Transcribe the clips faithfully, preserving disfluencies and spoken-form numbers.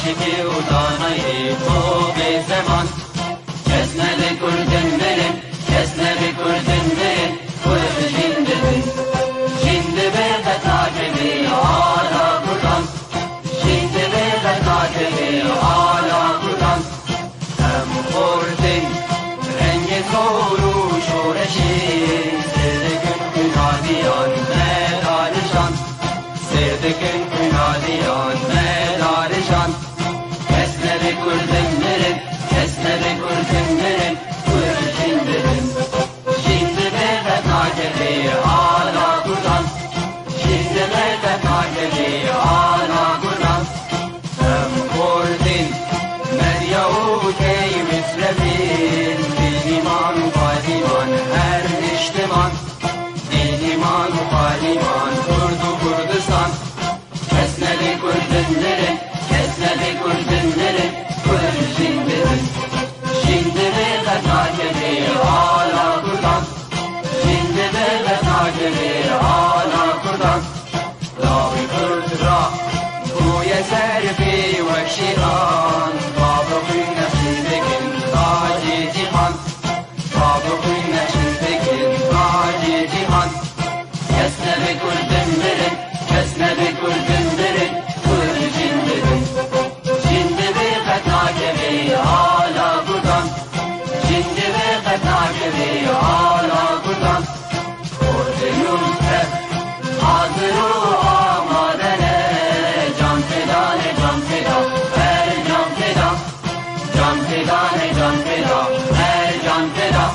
Şikî û danayê xo bê zeman. Kes nebe kurdin mirin, kes nebe kurdin mirin, kurd jin dibin. Jin dibe qet nakeve ala kurdan. Jin dibe qet nakeve ala kurdan. Em xortin rengê zor û şoreşê, sêr dikin xwîna diyan me darijan. Sêr dikin xwîna diyan me darijan. Kes nebe kurdin mirin, kes nebe kurdin mirin, kurd jin dibin. Jin dibe qet nakeve ala kurdan. Jin dibe qet nakeve ala kurdan. Em kurdin, Medya û Key Misrefîn, Dîlîman û Qadîman, her niştiman. Dîlîman û Qadîman, Kurd û Kurdistan. Kes nebe kurdin mirin, kes nebe kurdin mirin, kurd jin dibin. Jin dibe qet nakeve ala kurdan. Jin dibe qet nakeve ala kurdan. Lawê kurd ra bûye ser pê wek şîran. Bavê xwîn nexşîn dikin tacê cîhan. Bavê xwîn nexşîn dikin tacê cîhan. Kes nebe kurdin mirin, kes nebe kurdin mirin, kurd jin dibin. Jin dibe qet nakeve ala kurdan. Jin dibe qet nakeve ala kurdan. Kurdin û Kurd hazir û amade ne, can feda ne, can feda, her can feda. Can feda ne, can feda, her can feda.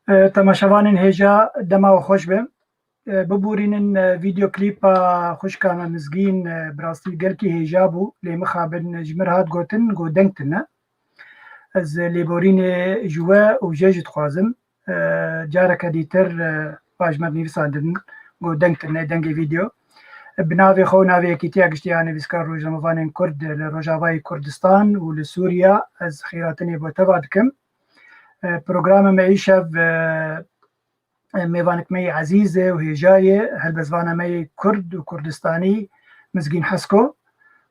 E, temaşevanên hêja, dema we xweş be. E, biborînin, e, vîdeo klîpa xwişka me Mizgîn, e, bi rastî gelkî hêja bû, lê mixabin ji min re hat gotin, got deng tune. Ez lêborînê ji we û jê jî dixwazim. E, careke dîtir, e, paş me nivîsandin, got deng tune, dengê vîdeo. Bi navê xwe û navê Yekîtiya Giştî ya Nivîskar Rojnamevanên Kurd li Rojavayê Kurdistan û li Sûriya ez xîratinê bo teva dikim. E, programa me îşev, e, e, mêvanik me yê ezîz û hêja ye, helbestvanê me yê Kurd û Kurdistanî Mizgîn Hesko.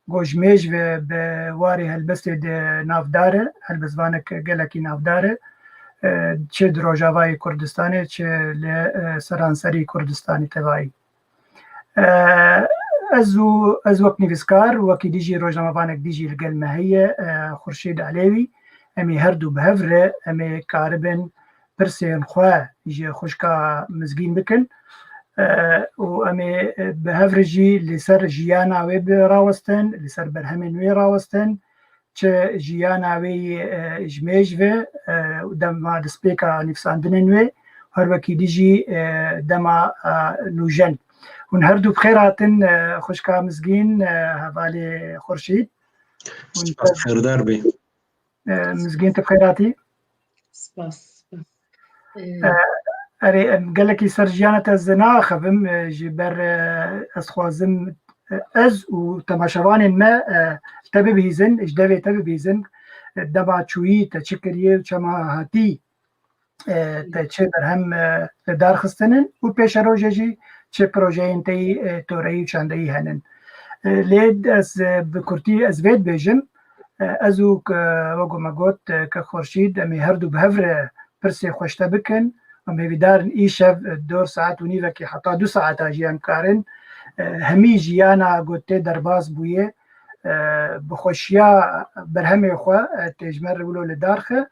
Go ji mêj ve bi warê helbestê de navdar e, helbestvanek gelekî navdar e, e, çi di Rojavayê Kurdistanê, çi li, e, seranserî Kurdistanê tevayî. E, ez û, ez wek nivîskar, wekî dî jî rojnamevanek dî jî li gel me heye, e, Xurşîd Elewî, em ê her du bi hev re, em ê karibin pirsên xwe ji xwişka Mizgîn bikin. e, û em ê, e, bi hev re jî li ser jiyana wê bi rawestin, li ser berhemên wê rawestin, çi jiyana wê yê, e, ji mêj ve, e, dema destpêka nivîsandinên wê, her wekî dî jî, e, dema, e, nûjen. Hûn her du bi xêr hatin, e, xwişka Mizgîn, e, hevalê Xurşîd. Hûn Spas, xêrdar bê. E, Mizgîn, tu bi xêr hatî. Spas, spas. E, E, erê, em gelekî ser jiyana te ez naxivim, e, ji ber, e, ez xwazim, e, ez û temaşevanên me, e, te bibihîzin, ji devê te bibihîzin, e, dema çûyî te çi kiriye û çema hatî, e, te çi berhem, e, li dar xistinin û pêşerojê jî çi projeyên te yî, e, toreyî û çandeyî henin. E, lê ez, e, bi kurtî ez vê dibêjim, e, ez û ke, wek me got, e, ke Xurşîd, em ê her du bi hev re pirsê xwe ji te bikin. Em hêvîdar in îşev, e, dor saet û nîvekê heta du saeta jî em karin, e, hemî jiyana ku tê derbas bûye, e, bi xweşiya berhemê xwe, e, tê ji me re wilo li dar xe.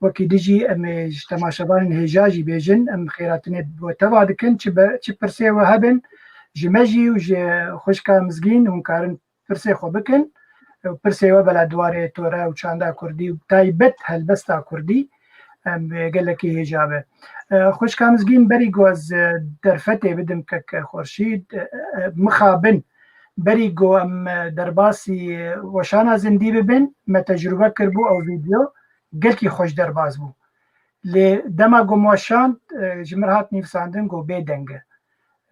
Wekî dî jî em ê ji temaşevanên hêja jî bêjin, em xêratinê bo teva dikin, çi be, çi pirsê we hebin, ji me jî û ji xwişka Mizgîn hûn karin pirsê xwe bikin. Pirsê we bela di warê tore û çanda kurdî û taybet helbesta kurdî, em, gelekî hêja be. E, xwişka Mizgîn, berî ku ez, e, derfetê bidim kek Xurşîd, e, e, mixabin, berî ku em, e, derbasî, e, weşana zindî bibin, me tecrube kiribû ew vîdeo gelkî xweş derbas bû. Lê dema ku me weşand, e, ji mir hat nivîsandin ku bê deng e.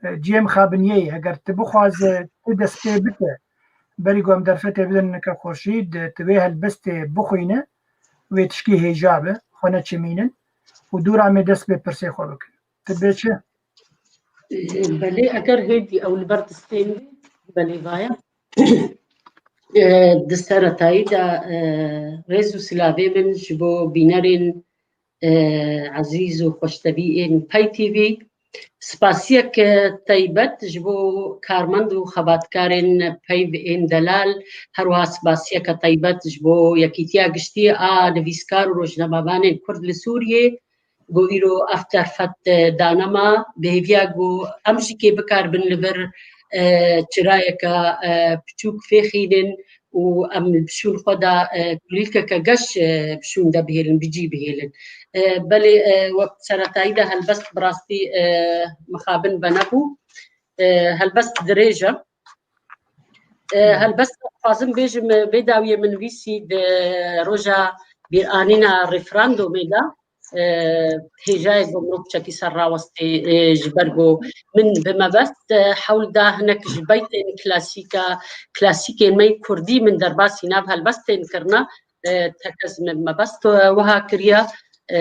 E, cihê mixabiniyê ye. Heger tu bixwaze tu dest pê bike, berî ku em derfetê bidin nike Xurşîd, tu vê helbestê bixwîne, wê tişkî hêja be, xwe neçimînin û dûra me dest pê pirsê xwe bikin. Tu bê çi? E, belê, eger hêdî ew li ber destê min, belê vaya. E, di seretayî de, e, rêz û silavê min ji bo bînerên e, ezîz û xweştevî ên Pey T V. Spasiyek, e, taybet ji bo karmend û xebatkarên Pey ên delal, her wiha spasiyeke taybet ji bo Yekîtiya Giştî a Nivîskar û Rojnamevanên Kurd li Sûriyê, ku îro ev derfet, e, dane me, bi hêviya ku em jî kê bikaribin li vir, e, çirayeke, e, piçûk fêxînin û em bi şûn xwe de, e, kulîlkeke geş, e, bi şûn de bihêlin, bi cî bihêlin. E, belê, e, wek seretayî de helbest bi rastî, e, mixabin venebû. E, helbest dirêj e. E, helbest dixwazim bêjim, e, vê dawiyê min nivîsî di roja bîranîna referandumê de, e, hêjayê ku mirov çekî ser rawestê, e, ji ber ku min bi mebest, e, hewl da hinek ji beytên klasîka, klasîkên me yê kurdî min derbasî nav helbestên kirina, e, tekez min mebest, e, wiha kiriya, e,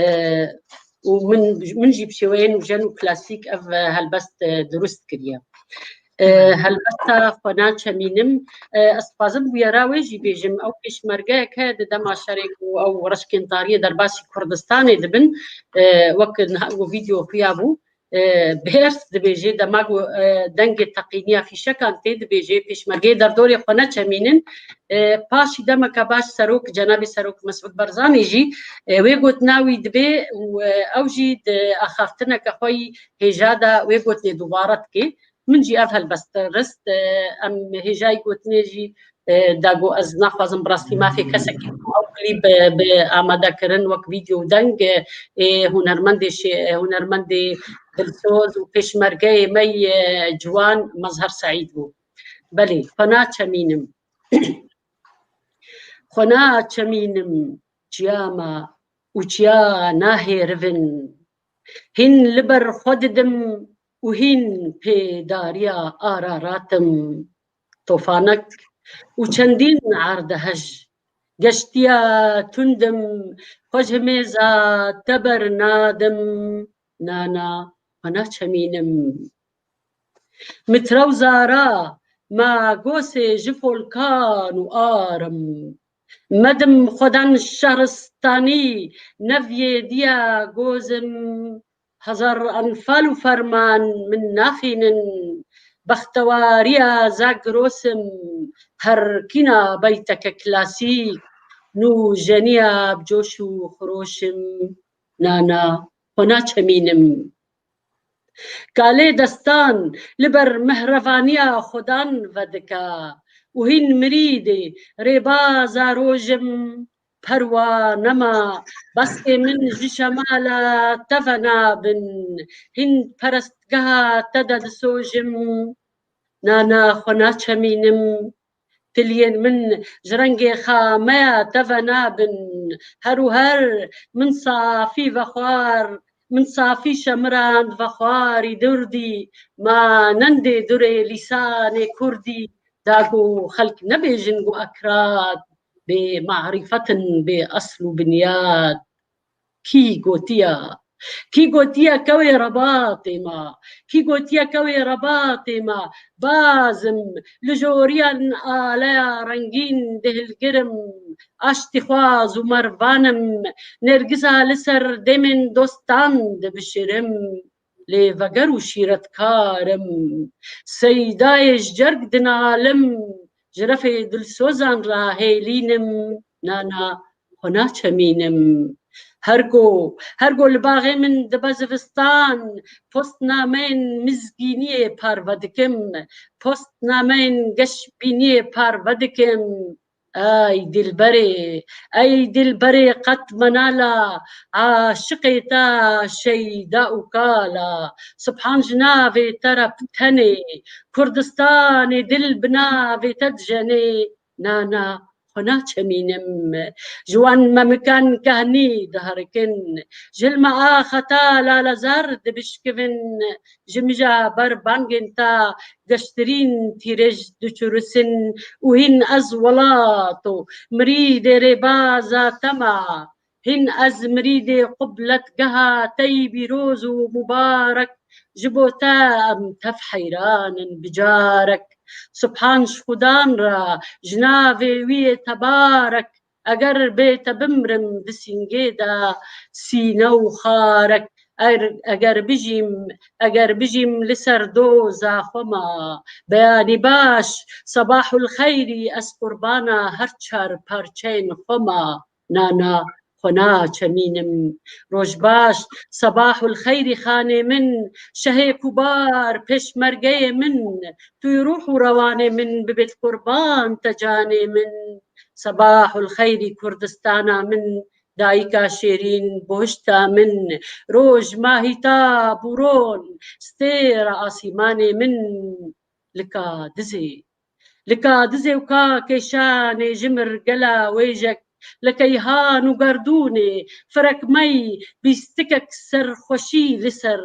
û min, min jî bi şêweyên ûjen û klasîk ev, e, helbest, e, dirust kiriye. E, helbesta xwe naçemînim. E, ez dixwazim bûyera wê jî bêjim. Ew pêşmergeyek heye di dema şerê ku ew reşkên tariyê derbasî Kurdistanê dibin, e, wek niha ku vîdeo xuya bû, e, bi hêrs dibêje, dema ku, e, dengê teqîniya fîşekan tê dibêje, pêşmergeyê derdorê xwe neçemînin. E, paşî demeke baş serok, cenabê serok Mesûd Barzanî jî, e, wê gotina wî dibê û, e, ew jî di axaftineke xwe yî hêja de wê gotinê dubare dike. Min jî ev helbest rist, e, em hêjayî gotinê jî, e, da got, ez naxwazim bi rastî mafê kesekî ku ew klîp, e, bi amadekirin wek vîdeo û deng, e, ê hunermendê şê-, e, hunermendê dilsoz û pêşmergeyê me yê, e, ciwan Mezher Seîd bû. Belê, xwe naçemînim. Xwe naçemînim, çiya me û çiya nahêrivin. Hîn li ber xwe didim û hîn pê dariya Ararat im. Tofanek û çendîn erdhej. Geştiya tund im, xwe ji himêza te bernadim. Na, na, xwe naçemînim. Mitrew zara, ma gosê ji folkan û arim. Medim xwedan şaristanî, nevyê diya gozim. Hezar enfal û ferman min naxînin. Bextewariya zagirosim, her kîna beyteke klasîk. Nû jeniya bi coş û xiroşim. Na, na, xwe naçemînim. Kalê destan li ber mihrevaniya Xudan vedika û hîn mirîdê rêbaza rojim perwa nema. Baskê min ji şemala te venabin, hîn perestgeha te de disojim. Nana xwe naçemînim. Tiliyên min ji rengê xameya te venabin. Her û her min safî vexwar, min safî şemirand vexwarî durdî, manendê durê lîsanê kurdî, da ku xelk nebêjin ku Akrad bê marîfet in, bê esl û binyad. Kî gotiya? Kî gotiya kewê rebatê ma? Kî gotiya kewê rebatê ma? Bazim, li joriyan aleya rengîn dihilgirim, aştîxwaz û mervan im, nergiza li ser demên dostan dibişirim. Lê veger û şîretkar im, seydayê ji cerg dinalim, ji refê dilsozan re hêlînim, nana xwe naçemînim. Her go, her go li baxê min dibe zivistan, postnameyên mizgîniyê parve dikim, postnameyên geşbîniyê parve dikim. Ey dilberê, ey dilberê qet menala, aşiqê te şeyda û kala, subhan ji navê te re bi tenê, Kurdistanê dil bi navê te dijenê, nana xwe naçemînim. Ji wan memikan kehnî diherikin, ji hilma axeta lalezar dibişkivin, ji mija ber bangên te geştirîn tîrêj diçûrisin û hîn ez welat û mirîdê rêbaza te ma. Hîn ez mirîdê qubletgeha te yî pîroz û mubarek, ji bo te em tev heyran in bi carek. Subhan ji Xudan re, ji navê wî yê tebarek, eger bê te bimrim di sîngê de sîne û xarek, er-, eger bijîm, eger bijîm li ser doza xwe ma. Beyanî baş, sebahul xeyrî, ez qurbana her çar parçeyên xwe ma. Nana xwe naçemînim. Roj baş, sebahul xeyrî xanê min, şehê kubar, pêşmergeyê min, tu yî ruh û rewanê min, bibêt qurban te canê min. Sebahul xeyrî Kurdistana min, dayika şêrîn, bohişta min, roj, mahîtab û ron, stêra asîmanê min, li Kadizê. Li Kadizê û Kakêşanê ji mirgela wêjek, li keyhan û gerdûnê, firekmey, bîstikek serxweşî li ser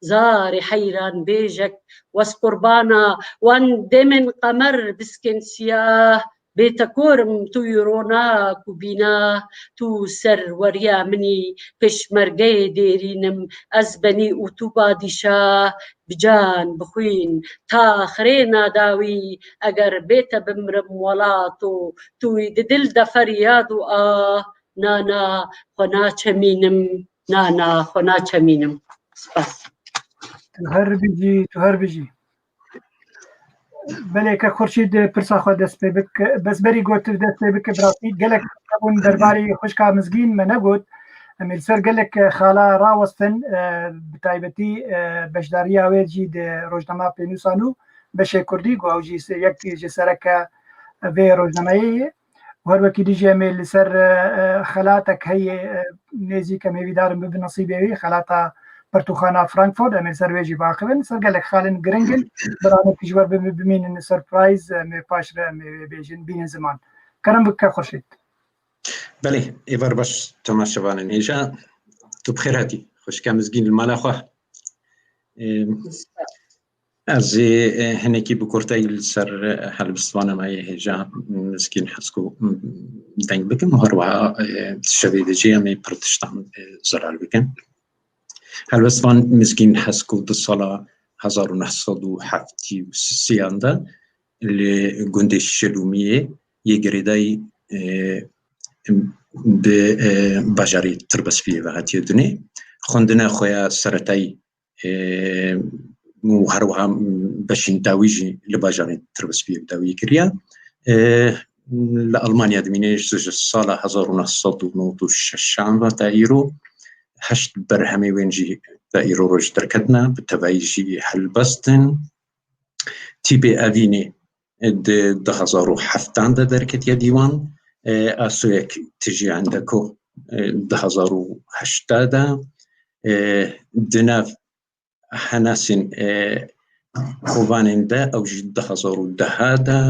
zarê heyranbêjek, wes qurbana wan demên qemer biskên siyah, bê te korim tu yî ronak û bîna, tu serweriya min î, pêşmergeyê dêrîn im, ez benî û tu badîşah, bi can, bi xwîn, ta axirê nadawî, eger bê te bimrim welato, tu wî di dil de feryad û ah, nana xwe naçemînim, nana xwe naçemînim. Spas. Tu her bijî, tu her bijî. Belê ke Xurşîd pirsa xwe dest pê bike, bes berî got dest pê bike, bi rastî gelek hebûn derbarê xwişka Mizgîn me negot. Em ê li ser gelek xala rawestin, e, bi taybetî, e, beşdariya wê jî di rojnama pênûsan û beşê kurdî, ku ew jî se-, yek ji sereke vê rojnameyê ye. Û her wekî dî jî em ê li ser, e, e, xelatek heye, e, nêzîk em hêvîdar in bibe nesîbê wî, xelata Pirtûkxana Frankfurt, em ê li ser wê jî biaxivin. Ser gelek xalên giring in, beramekî ji we bi-, bimînin surprise, em ê paş re em ê bêjin, bînin ziman. Kerem bike Xurşîd. Belê, êvar baş temaşevanên hêja, tu bi xêr hatî. Xwişka Mizgîn li mala xwe. Ê, Ez ê, e, hinekî bi kurtayî li ser, e, helbestvanê me yê hêja Mizgîn Hesko, m, deng bikim û her wiha, e, di şevê de jî em ê pir tiştan, e, zelal bikin. Helbestvan Mizgîn Hesko di sala hezar û neh sed û heftê û sêyan de li gundê Şelûmiyê yê girêdayî, e, bi, e, bajarê Tirbespiyê ve hatiye dinê. Xwendina xwe ya seretayî ê, û her wiha beşên dawî jî li bajarê Tirbespiyê bi dawî kiriye. Ê, li Almanya dimîne ji, ji sala hezar û neh sed û nod û şeşan ve ta îro, heşt berhemê wên jî te îro roj derketine, bi tevayî jî helbestin. Tîpê Evînê di du hezar û heftan de derketiye dîwan, e, Asoyek Tijî Endeko, e, du hezar û heşta de, e, di nav Henasên, e, Kovanên de, ew jî du hezar û deh de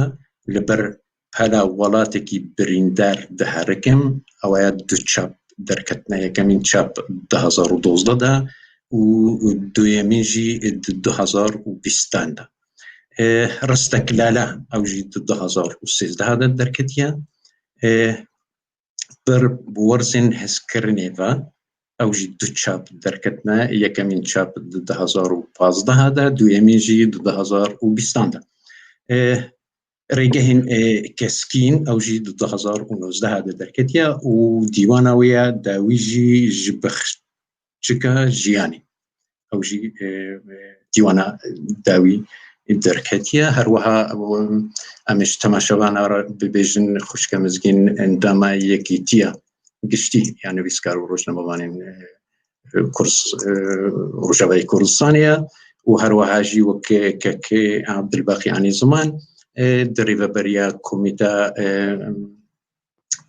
li ber pela welatekî birîndar diherikim, ew ya du çap derketine, yekemîn çap du hezar û dozdeh de û duyemîn jî di du hezar û bîstan de. E, Ristek Lala, ew jî di du hezar û sêzdeh de derketiye. E, Pir bi werzên hezkirinê ve, ew jî du çap derketine, yekemîn çap di du hezar û pazdeh de, duyemîn jî di du hezar û bîstan de. E, Rêgehên, e, Keskîn, ew jî di du hezar û nozdeh de derketiye û dîwana wê ya dawî jî ji Bexçika Jiyanê. Ew jî, e, e, dîwana dawî derketiye. Her wiha, e, em ê ji temaşevana re bibêjin xwişka Mizgîn endama Yekîtiya Giştî ya Nivîskar û Rojnamevanên, e, Kurd, e, Rojavayê Kurdistanê ye û her wiha jî wek kekê Abdulbaqî Anî Ziman, e, di rêveberiya Komîta, e,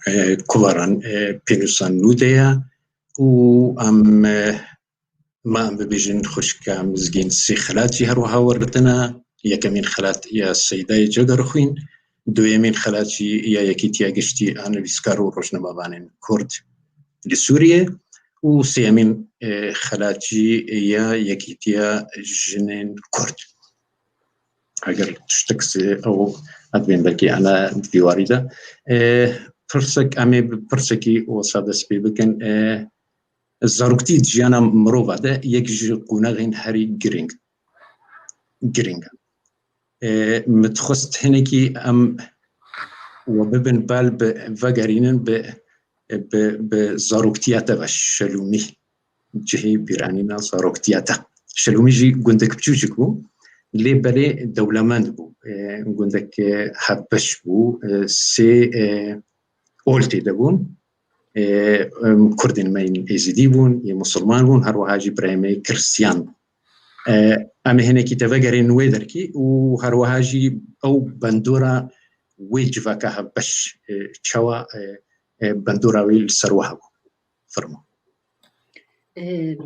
e, Kovaran, e, Pênûsa Nû de ye û em, e, ma em bibêjin xwişka Mizgîn sê xelat jî her wiha wergirtine. Yekemîn xelat ya Seydayê Cegerxwîn, duyemîn xelat jî ya Yekîtiya Giştî a Nivîskar û Rojnamevanên Kurd li Sûriyê û sêyemîn, e, xelat jî ya Yekîtiya Jinên Kurd. Eger tiştek se ew, ez dibêm belkî ana di vî warî de. E, pirsek, em ê bi pirsekî wisa dest pê bikin. E, zaroktî di jiyana mirova de yek ji qonaxên herî girîng, girîng e. E, min dixwest hinekî em we bibin bal bi vegerînin bi, bi, bi zaroktiya te ve, Şelûmî. Cihê bîranîna zaroktiya te. Şelûmî jî gundek biçûçik bû, lê belê dewlemend bû. E, gundek, e, hevbeş bû, e, sê, e, oltê de bûn. E, em, Kurdên me yên Êzidî bûn, yên Musulman bûn, her wiha jî birayê me yê Kristiyan bû. E, em ê hinekî te vegerên wê derkî û her wiha jî ew bandora wê civaka hevbeş, e, çawa, e, e, bandora wê li ser we hebû. Fermo. E,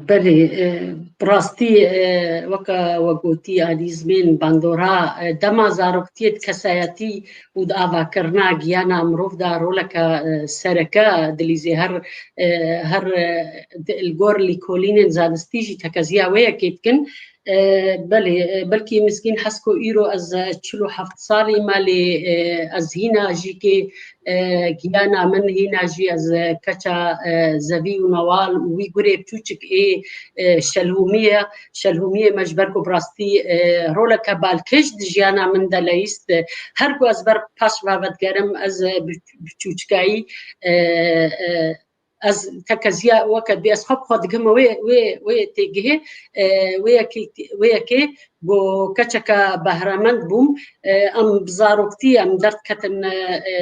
belê, e, bi rastî, e, weke we gotî, alîzmên bandora, e, dema zaroktiyê di kesayetî û di avakirina giyana mirov de roleke, e, sereke dilîzê her, e, her, e, di, li gor lîkolînên zanistî jî tekeziya wê yekê dikin. E, belê, e, belkî Mizgîn Hesko îro ez, e, çil û heft salî me, lê, e, ez hîna jî kê, e, giyana min hîna jî ez, e, keça, e, zevî û newal û wî gurê biçûçik ê, e, Şelhûmî ye. Şelhûmiyê me ji ber ku bi rastî, e, roleke balkêş di jiyana min de leyîst. Her ku ez ber paş ve vedigerim, ez, e, bi, biçûçikayî, e, e, ez tekeziya weke dibê ez xwe bi xwe digihime wê, wê, wê têgihê, e, wê yekê, wê yekê ku keçeke behremend bûm. E, em bi zaroktî em derdiketin, e, e,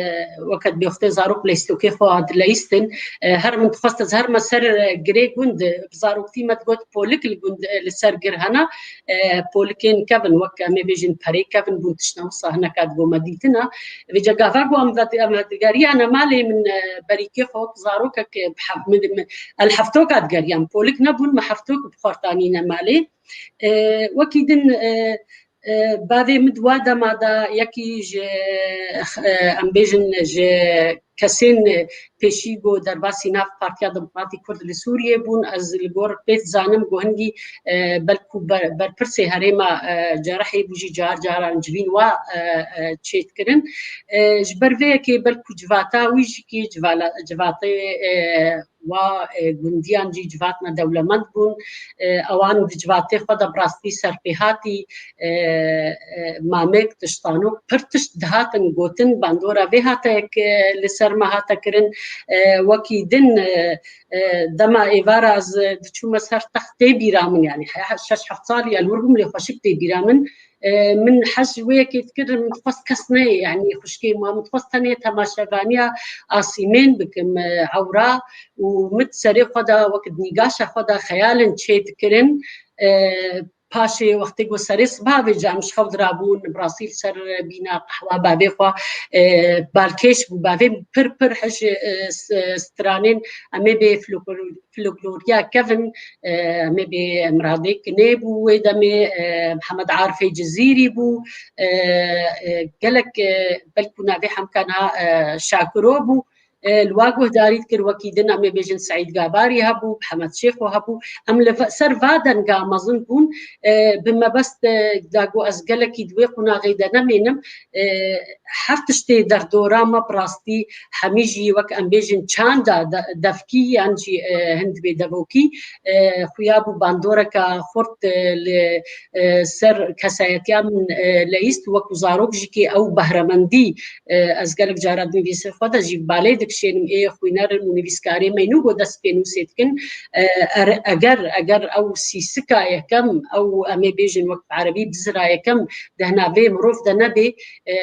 weke dibê wextê zarok leyîstokê xwe dileyîstin. E, her min dixwest ez herime ser, e, girê gund, bi zaroktî me digot polik li gund, e, li ser gir hene, e, polikên kevin, wek em ê bêjin perê kevin bûn, tiştna wisa hineka digo me dîtina. Vêca gava ku em ve-, em vedigeriyane malê min, e, berîkê xwe wek zarokek, e, bi hev-, min, min, el heftoka digeriyam. Polik nebûn, me heftok bi xwe re tanîne malê. E, wekî din, e, e, bavê min di wa dema de yekî ji, e, em bêjin ji kesên pêşî ku derbasî nav Partiya Demokratîk Kurd li Sûriyê bûn, ez li gor pê dizanim ku hingî, e, belkû ber-, berpirsê herêma, e, Cerehê bû jî car caran civîn wa, e, e, çêdikirin. E, ji ber vê yekê belkû civata wî jî kê civala-, civatê, e, wa, e, gundiyan jî civatna dewlemend bûn. E, ewan di civatê xwe de bi rastî serpêhatî, e, e, mamek, tiştanok, pir tişt dihatin gotin, bandora vê hate yek, e, li ser me hate kirin. E, wekî din, e, e, dema êvara ez diçûme ser text tê bîra min, yanî he-, he-, şeş heft salî ez li wir bûm, lê xweşik tê bîra min. E, min hez ji wê yekê dikir, min dixwest kes neyê, yanî xwişkê ma, min dixwest tenê temaşevaniya asîmên bikim, e, ewra û min di serê xwe de wek di nîgaşa xwe de xeyalên çê dikirin. E, paşê wextê ku serê siba vêca em ji xew dirabûn, bi rastî li ser bîna qehwa bavê xwe, e, balkêş bû. Bavê min pir pir hij, e, s-, stranên em ê bê folklor-, folkloriya kevin, e, em ê bê Miradê Kinê bû wê demê, e, Mihemed Arifê Cizîrî bû, e, e, gelek, e, belkû navê hemka niha, e, Şakiro bû. E, li wa guhdarî dikir, wekî din em ê bêjin Seîd Gabarî hebû, Mihemed Şêxo hebû. Em li va-, ser va denga mezin bûn, e, bi mebest, e, da ku ez gelekî di wê qonaxê de nemênim, e, her tiştê derdora me bi rastî hemî jî wek em bêjin çanda de-, devkî yan jî, e, hin dibê devokî, e, xuya bû bandoreka xurt, e, li, e, ser kesayetiya min, e, leyîst, wekû zarok jî kê ew behremendî, e, ez gelek cara di nivîsê xwe de jî balê dikişênim, ê xwîner in û nivîskarê me nû ku dest pênûsê dikin, e, er-, eger, eger ew sîsika yekem, ew em ê bêjin wek bi erebî bizira yekem di hinavê mirov de nebê, e,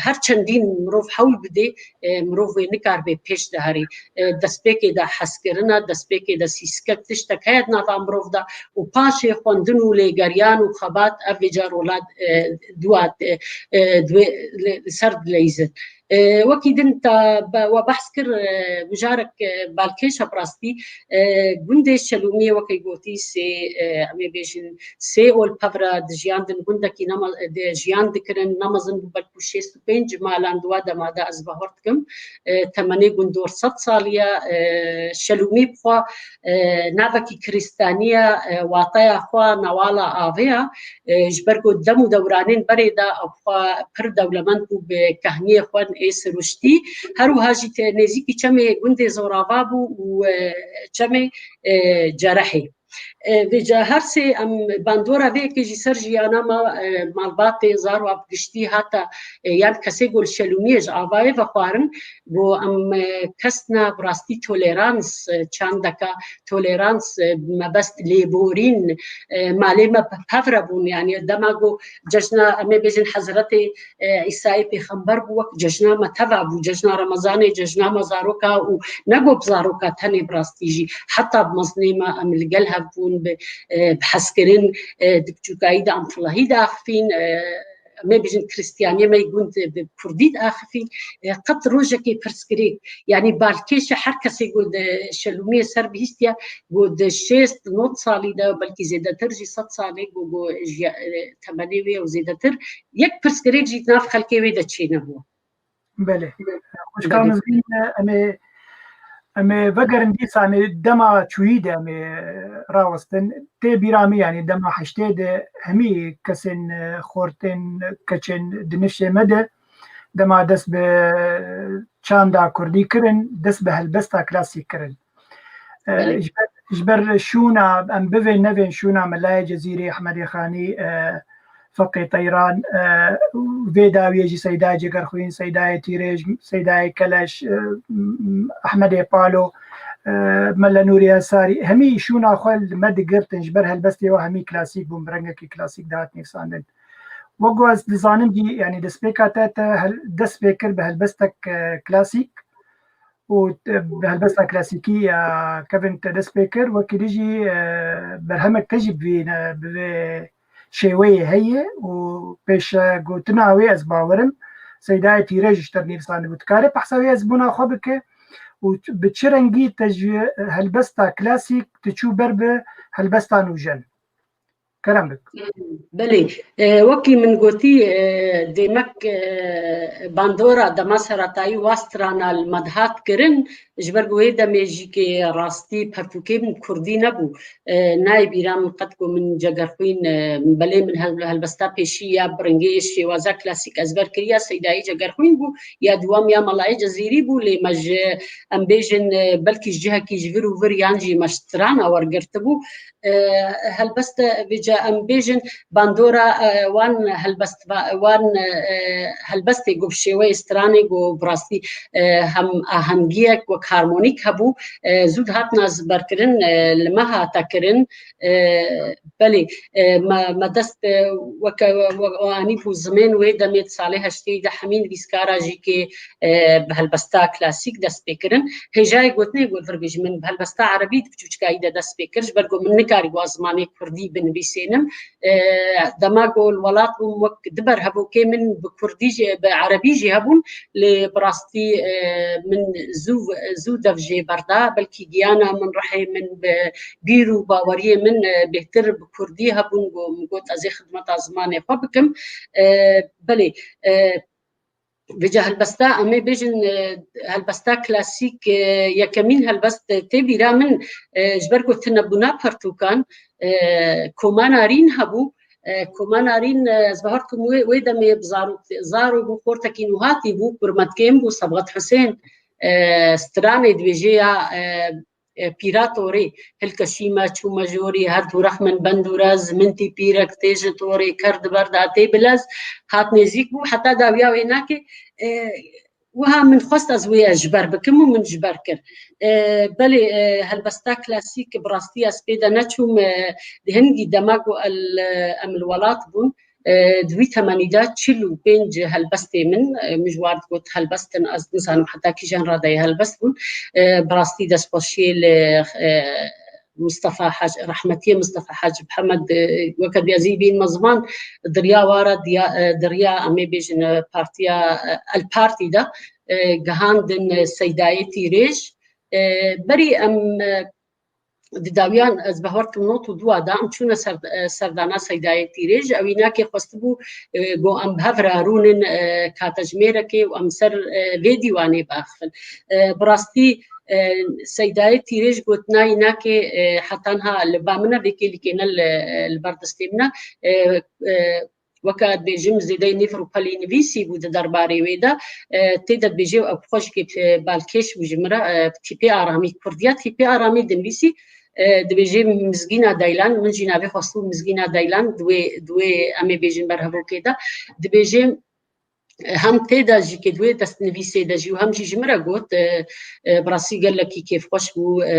her çendîn mirov hewl bidê, e, mirov wê nikaribe pêş de herê. E, destpêkê de hezkirina, destpêkê de sîskek tiştek heye di nava mirov de û paşê xwendin û lêgeriyan û xebat ev vêca rola, e, dua, e, e, duê-, li, li ser dileyîzin. E, wekî din te be-, we behs kir, e, mijarek, e, balkêş e bi rastî, e, gundê Şelûmiyê wekî gotî sê, e, em ê bêjin sê ol pevre dijiyandin, gundekî nema-, di-, jiyan dikirin, nemezin bû belkû şêst û pênc malan di wa dema de ez bahwer dikim. E, temenê gundor sed salî ye, e, Şelûmî bi xwe, e, navekî krîstanî ye, e, wateya xwe newala avê ye, e, ji ber ku dem û dewranên berê de ew xwe pir dewlemend bû bi kehniyê xwe ê siruştî, her wiha jî te-, nêzîkî çemê gundê Zorava bû û, e, çemê, e, Cerehê. E, vêca her sê em bandora vê yekê jî ser jiyana me, e, malbatê, zarwa bi giştî hata, e, yan kesê ku li Şelûmiyê ji avayê vexwarin, ku em, e, kesna bi rastî tolerans, e, çandeka tolerans, e, mebest lêborîn, e, malê me pe-, pevre bûn. Yanî dema ku cejna, em ê bêjin Hezretê, e, Îsayê Pêxember bû, wek cejna me teva bû, cejna Remezanê, cejna me zaroka û ne ku bi zaroka tenê bi rastî jî, heta bi mezinê me em li gel hev bûn, bi, e, bi hezkirin, e, di biçûkayî de em filahî diaxifîn, e, em ê bêjin Krîstiyaniyê me gund bi kurdî diaxifîn, e, qet rojekê pirsgirêk, yanî balkêşe her kesê ku di Şelûmiyê ser bihîstiye, ku di şêst nod salî de, belkî zêdetir jî sed salê ku, ku jiya-, e, temenê wê û zêdetir, yek pirsgirêk jî di nav xelkê wê de çênebû. Belê. Xwişka Belê. Mizgîn, em ê, em ê vegerin dîsa, em ê dema çûyî de em ê rawestin. Tê bîra min, yanî dema heştê de hemî kesên, e, xortên, keçên di nifşê me de dema dest bi çanda kurdî kirin, dest bi helbesta klasîk kirin. E, Belê. Ji ber, ji ber şûna, em bivên nevên şûna Melayê Cezîrê, Ehmedê Xanî, e, Feqê Teyran, e, vê dawiyê jî Seydayê Cegerxwîn, Seydayê Tîrêj, Seydayê Keleş, e, Ehmedê Palo, e, Mele Nûrî Ensarî, hemî şûna xwe li me digirtin, ji ber helbestê we hemî klasîk bûn, bi rengekî klasîk dihat nivîsandin. Wek ku ez dizanim jî, yanî destpêka te, te hel-, dest pê kir bi helbestek, e, klasîk û te bi helbesta klasîkî ya kevin te dest pê kir, wekî dî jî, e, berhemek te jî bi vî ne-, bi vê şêweyê heye û pêşegotina wê ez bawerim Seydayê Tîrêj ji te nivîsandibû. Dikare behsa wê hezbûna xwe bike û bi çi rengî te ji helbesta klasîk tu çû ber bi helbesta nûjen? Kerem bik. Belê, e, wekî min gotî, e, demek, e, bandora dema seretayî wa strana li me dihat kirin, ji ber ku wê demê jî kê rastî pertûkê min kurdî nebû. E, nayê bîra min qet ku min Cegerxwîn, e, belê min hel-, helbesta pêşî ya bi rengê şêwaza klasîk ezber kiriya Seydayê Cegerxwîn bû, ya dewam ya Melayê Cezîrî bû, lê me ji, em bêjin, e, belkî ji cihekî ji vir û vir yan jî me ji strana wergirtibû. E, helbeste vê em bêjin bandora, e, wan helbest, wan, e, helbestê ku bi şêweyê stranê ku bi rastî, e, hem ahengiyek wek harmonîk hebû, e, zû dihatina ziberkirin, e, li me hate kirin. E, belê, e, me, me dest, e, weke, we, we, anî bû zimên wê demê di salê heştê de hemî nivîskara jî kê, e, bi helbesta klasîk dest pê kirin. Hêjayê gotinê ku vir bêjim, min bi helbesta erebî di piçûçikayî de dest pê kir, ji ber ku min nikarîbû zimanê kurdî binivîsênim. E, dema ku li welat bûm, wek di ber hevokê min bi kurdî jî, bi erebî jî hebûn, lê bi rastî, e, min zû, zû dev jê berda, belkî giyana min, ruhê min bi bîr û baweriyê min, e, bêhtir bi kurdî hebûn, ku min got ez ê xidmeta zimanê xwe bikim. E, belê, e, Vêca helbesta, em ê bêjin, e, helbesta klasîk, e, yekemîn helbest, e, tê bîra min, e, ji ber ku tunebûna pertûkan, e, Koma Narîn hebû. E, Koma Narîn, e, ez bawer dikim wê, wê demê bi zarok, zarok bû, xortekî nûhatî bû, kurmetkêm bû, Sebxet Husên, e, stranê dibêje ya, e, e, pîra torê, hilkeşî me, çûme jorî, her dûrex min bend û rez, min tî pîrek tê ji torê, ker di ber de tê bilez, hat nêzîk bû, heta dawiya wê nake, e, wiha min xwest ez wê ji ber bikim û min ji ber kir. E, belê, e, helbesta klasîk bi rastî ez pê de neçûm, e, di hingî dema ku el, em li welat bûn, e, di wî temenî de çil û pênc helbestê min, e, min ji wan got helbest in, ez nizanim heta kîjan radeyê helbest bûn. E, bi rastî destxweşiyê li, e, Mistefa Hac, rehmetiyê Mistefa Hac Mihemed, e, weke diyazî bîn me ziman, di riya wara diya, e, di riya em ê bêjin, e, partiya, e, El Partî de, e, gihandin, e, Seydayê Tîrêj. E, berî em, e, di dawiyan ez bawer dikim not û dua de em çûne ser, e, serdana Seydayê Tîrêj. Ew înakê xwestibû, e, got em bi hev re rûnin, e, katejmêrekê û em ser, e, vê dîwanê biaxivin. E, bi rastî, e, Seydayê Tîrêj gotina înakê, e, heta niha li ba min e, vê kêlîkê ne li, li ber destê min e. E, e, Weke dibêjim, zêdeyî nîv rûpelî nivîsî bû di derbarê wê de. E, tê de dibêje ew bi xwe jî kê balkêş bû ji min re, e, tîpê aramî, kurdiya tîpê aramî dinivîsî, e, dibêje Mizgîna Daylan, min jî navê xwestibû Mizgîna Daylan, di wê, di wê em ê bêjin berhevokê de. Dibêje, e, hem tê de jî kê di wê destnivîsê de jî û hem jî ji min re got, e, e, bi rastî gelekî kêfxweş bû, e,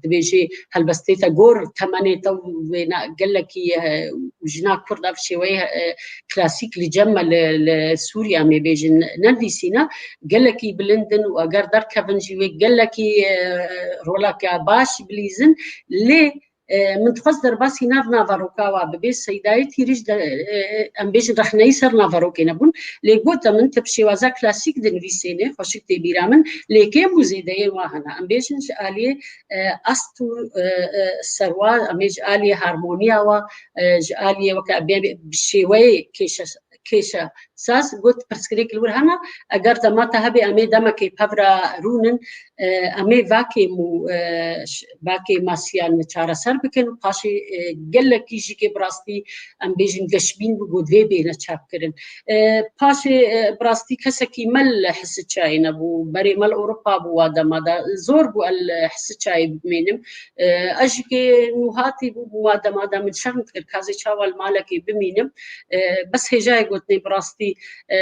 dibêje helbestê te gor temenê te û wêna gelekî, e, û jina Kurd ev şêweyê, e, klasîk li cem me li, li Sûriye em ê bêjin nenivîsîne, gelekî bilind in û eger derkevin jî wê gelekî, e, roleke baş bilîzin. Lê, e, min dixwest derbasî nav naveroka wa bibe. Seydayê Tîrîj de, e, em bêjin rexneyî ser naverokê nebûn. Lê gote min, tu bi şêwaza klasîk dinivîsênê, xweşik tê bîra min, lê kêm û zêdeyên wa hene. Em bêjin ji aliyê, e, est û, e, e, serwa, em ê ji aliyê harmoniya wa, e, ji aliyê weke em bê bi şêweyê kêşe, kêşe saz got, pirsgirêk li wir hene, eger dema te hebe em ê demekê pev re rûnin, e, em ê vakêm û, e, ş-, vakê masiyan çareser bikin û paşê, e, gelekî jî kê bi rastî em bêjin geşbîn bû, got vê bêne çapkirin. E, paşê, e, bi rastî kesekî me li Hisiçayê nebû, berê me li Ewropa bû wa dema de, zor bû el Hisiçayê bimênim. E, ez jî kê nûhatî bû, bû wa dema de min şerm dikir, ka ez ê çawa li malekê bimînim. E, bes hêjayê gotinê bi rastî, e,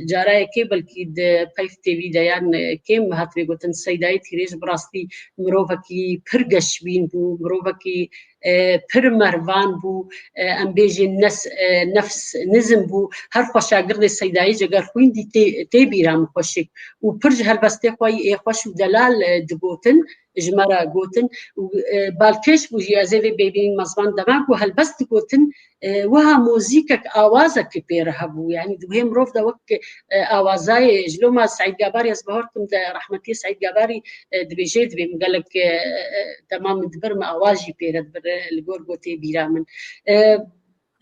carayekê belkî di Peyv T V de yan, e, kêm hatibê gotin, Seydayê Tîrêj bi rastî mirovekî pir geşbîn bû, mirovekî, e, pir mervan bû, e, em bêjin nes-, e, nefs nizm bû. Her xwe şagirdê Seydayê ceger xwîndî tê, tê bîra min xweşik û pir ji helbestê xwe yê xweş û delal, e, digotin. Ji me re gotin û, e, balkêş bû jî, ez ê vê bêbînim, me ziman dema ku helbest digotin, e, wiha muzîkek, awazek pê re hebû. Yanî di wê mirov de wek, e, awazayê ji loma Seîd Gabarî, ez bawer dikim de rehmetiyê Seîd Gabarî, e, dibêje, dibê min gelek, e, e, dema min dibir, min awaz jî pê re dibir, e, li gor gotê bîra min. E,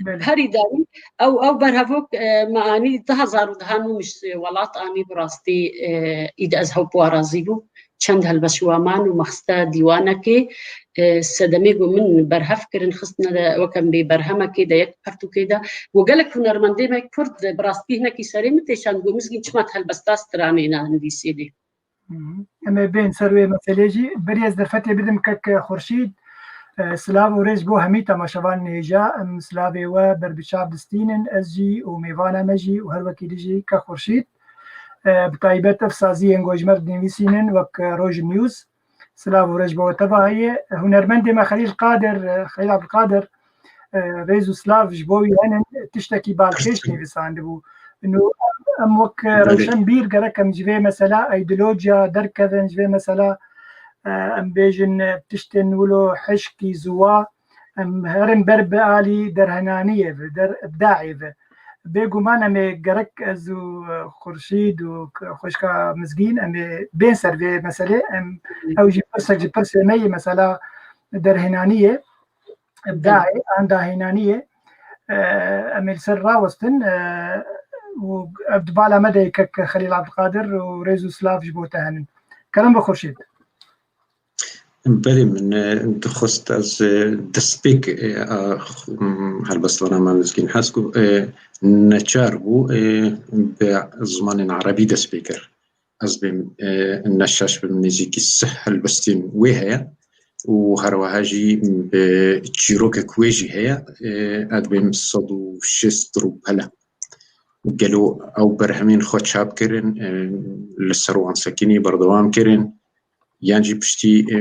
Belê. Herî dawî, ew, ew berhevok, e, me anî du hezar û deh nû min ji welat anî, bi rastî, e, îd ez hewp wa razî bûm. Çend helbest ji wa man û mexiste dîwanekê, e, sedemê ku min berhev kirin, xistine de weke bê berhemekê de yek pertûkê de. Û gelek hunermendê me kurd, bi rastî hinekî serê min têşand, got, Mizgîn, çima tu helbesta stranê nanivîsê dê? Hı hı. Em ê bên ser wê meselê jî. Berî ez derfetê bidim kek Xurşîd. E, silav û rêz bo hemî temaşevanên hêja. Em silavê we ber bi çav distînin. Ez jî û mêvana me jî û her wekî dî jî ke Xurşîd. E, bi taybet ev saziyên ku ji me re dinivîsînin wek, e, Roj News. Silav û rêz bo we teva heye. Hunermendê me Xelîl Qadir, e, Xelîl Abdulkadir, e, rêz û silav ji bo wî henin. Tiştekî balkêş nivîsandibû. Nû em wek, e, Belê. Rewşenbîr gerek em ji vê mesela îdeolojiya derkevin, ji vê mesela, e, em bêjin, e, tiştên wilo hişkî, ziwa, em herin ber bi alî derhenaniyê ve, der ibdaê ve. Bêguman em ê gerek ez û, e, Xurşîd û k-, xwişka Mizgîn em ê bên ser vê meselê. Em, ew jî pirsek ji pirsê me yê mesela derhenaniyê, ibdaê, an dahênaniyê. E, em ê li ser rawestin, e, û ev di bala me de yê kek Xelîl Abdulkadir û rêz û silav ji bo te henin. Kerem bi Xurşîd. Belê, min, e, dixwest ez, e, destpêk, e, a, xu-, m, helbestvana me Mizgîn Hesko, e, neçar bû, e, bi zimanên erebî dest pê kir. Ez bêm, e, neşaş bim, nêzîkî sih helbestên wê heye û herweha jî bi çîrokek wê jî heye, e, ez bêm sed û şêst rûpel e. Gelo ew berhemên xwe çap kirin, e, li ser wan sekinî berdewam kirin? Yan jî piştî, e,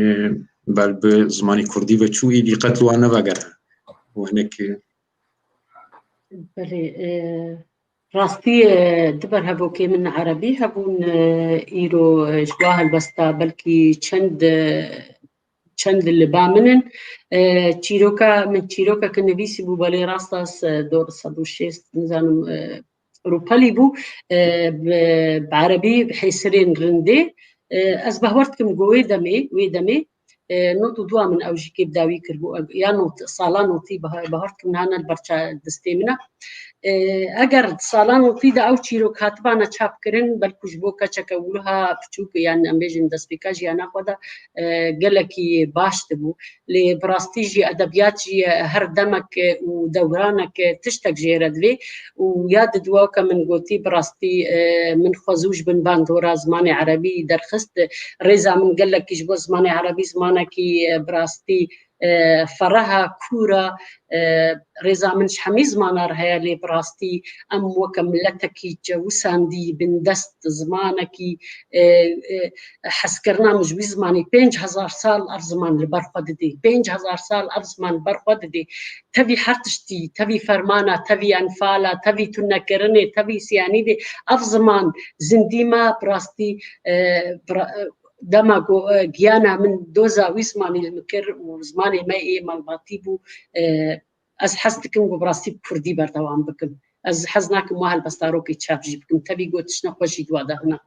bel bi zimanê kurdî ve çû, êdî qet li wan nevegere. Û hinek, e, Belê, e, rastî, e, du berhevokê min erebî hebûn, e, îro, e, ji wa helbesta belkî çend, e, çend li ba min in. E, çîroka, min çîrokeke nivîsî bû, belê rast e, se-, dor sed û şêst, nizanim, e, rûpelî bû, e, bi, bi erebî, bi hêsirên rindê. E, ez bawer dikim ku wê demê, wê demê, e, nod û dua min ew jî kê bi dawî kiribû, e, ya not-, sala notî, baha-, bawer dikim niha ne li ber ça-, destê min e. E, eger di sala notî de ew çîrok hatibana çapkirin, belkû ji bo keçeke wiliha piçûk, yan em bêjin destpêka jiyana xwe de, e, gelekî baş dibû. Lê bi rastî jî edebiyat jî, e, her demek, e, û dewranek, e, tiştek jê re divê û ya di dua ke min gotî bi rastî, e, min xwe zû ji bin bandora zimanê erebî derxist. Rêza min gelekî ji bo zimanê erebî zimanekî, e, bi rastî, e, fereh e, kûr e, e, rêza min ji hemî zimana re heye, lê bi rastî em weke miletekî çewisandî, bindest zimanekî, e, e, hezkirina min ji wî zimanê pênc hezar sal ev ziman li ber xwe didê. Pênc hezar sal ev ziman li ber xwe didê. Tevî her tiştî, tevî fermana, tevî enfala, tevî tunekirinê, tevî siyanîdê, ev ziman zindî me bi rastî, e, bi ra-, e, dema ku, e, giyana min doza wî zimanî li min kir û zimanê me ê malbatî bû, e, ez hez dikim ku bi rastî bi kurdî berdewam bikim. Ez hez nakim wa helbestarokê çap jî bikim. Tevî gotişna xwe jî di wa de hene.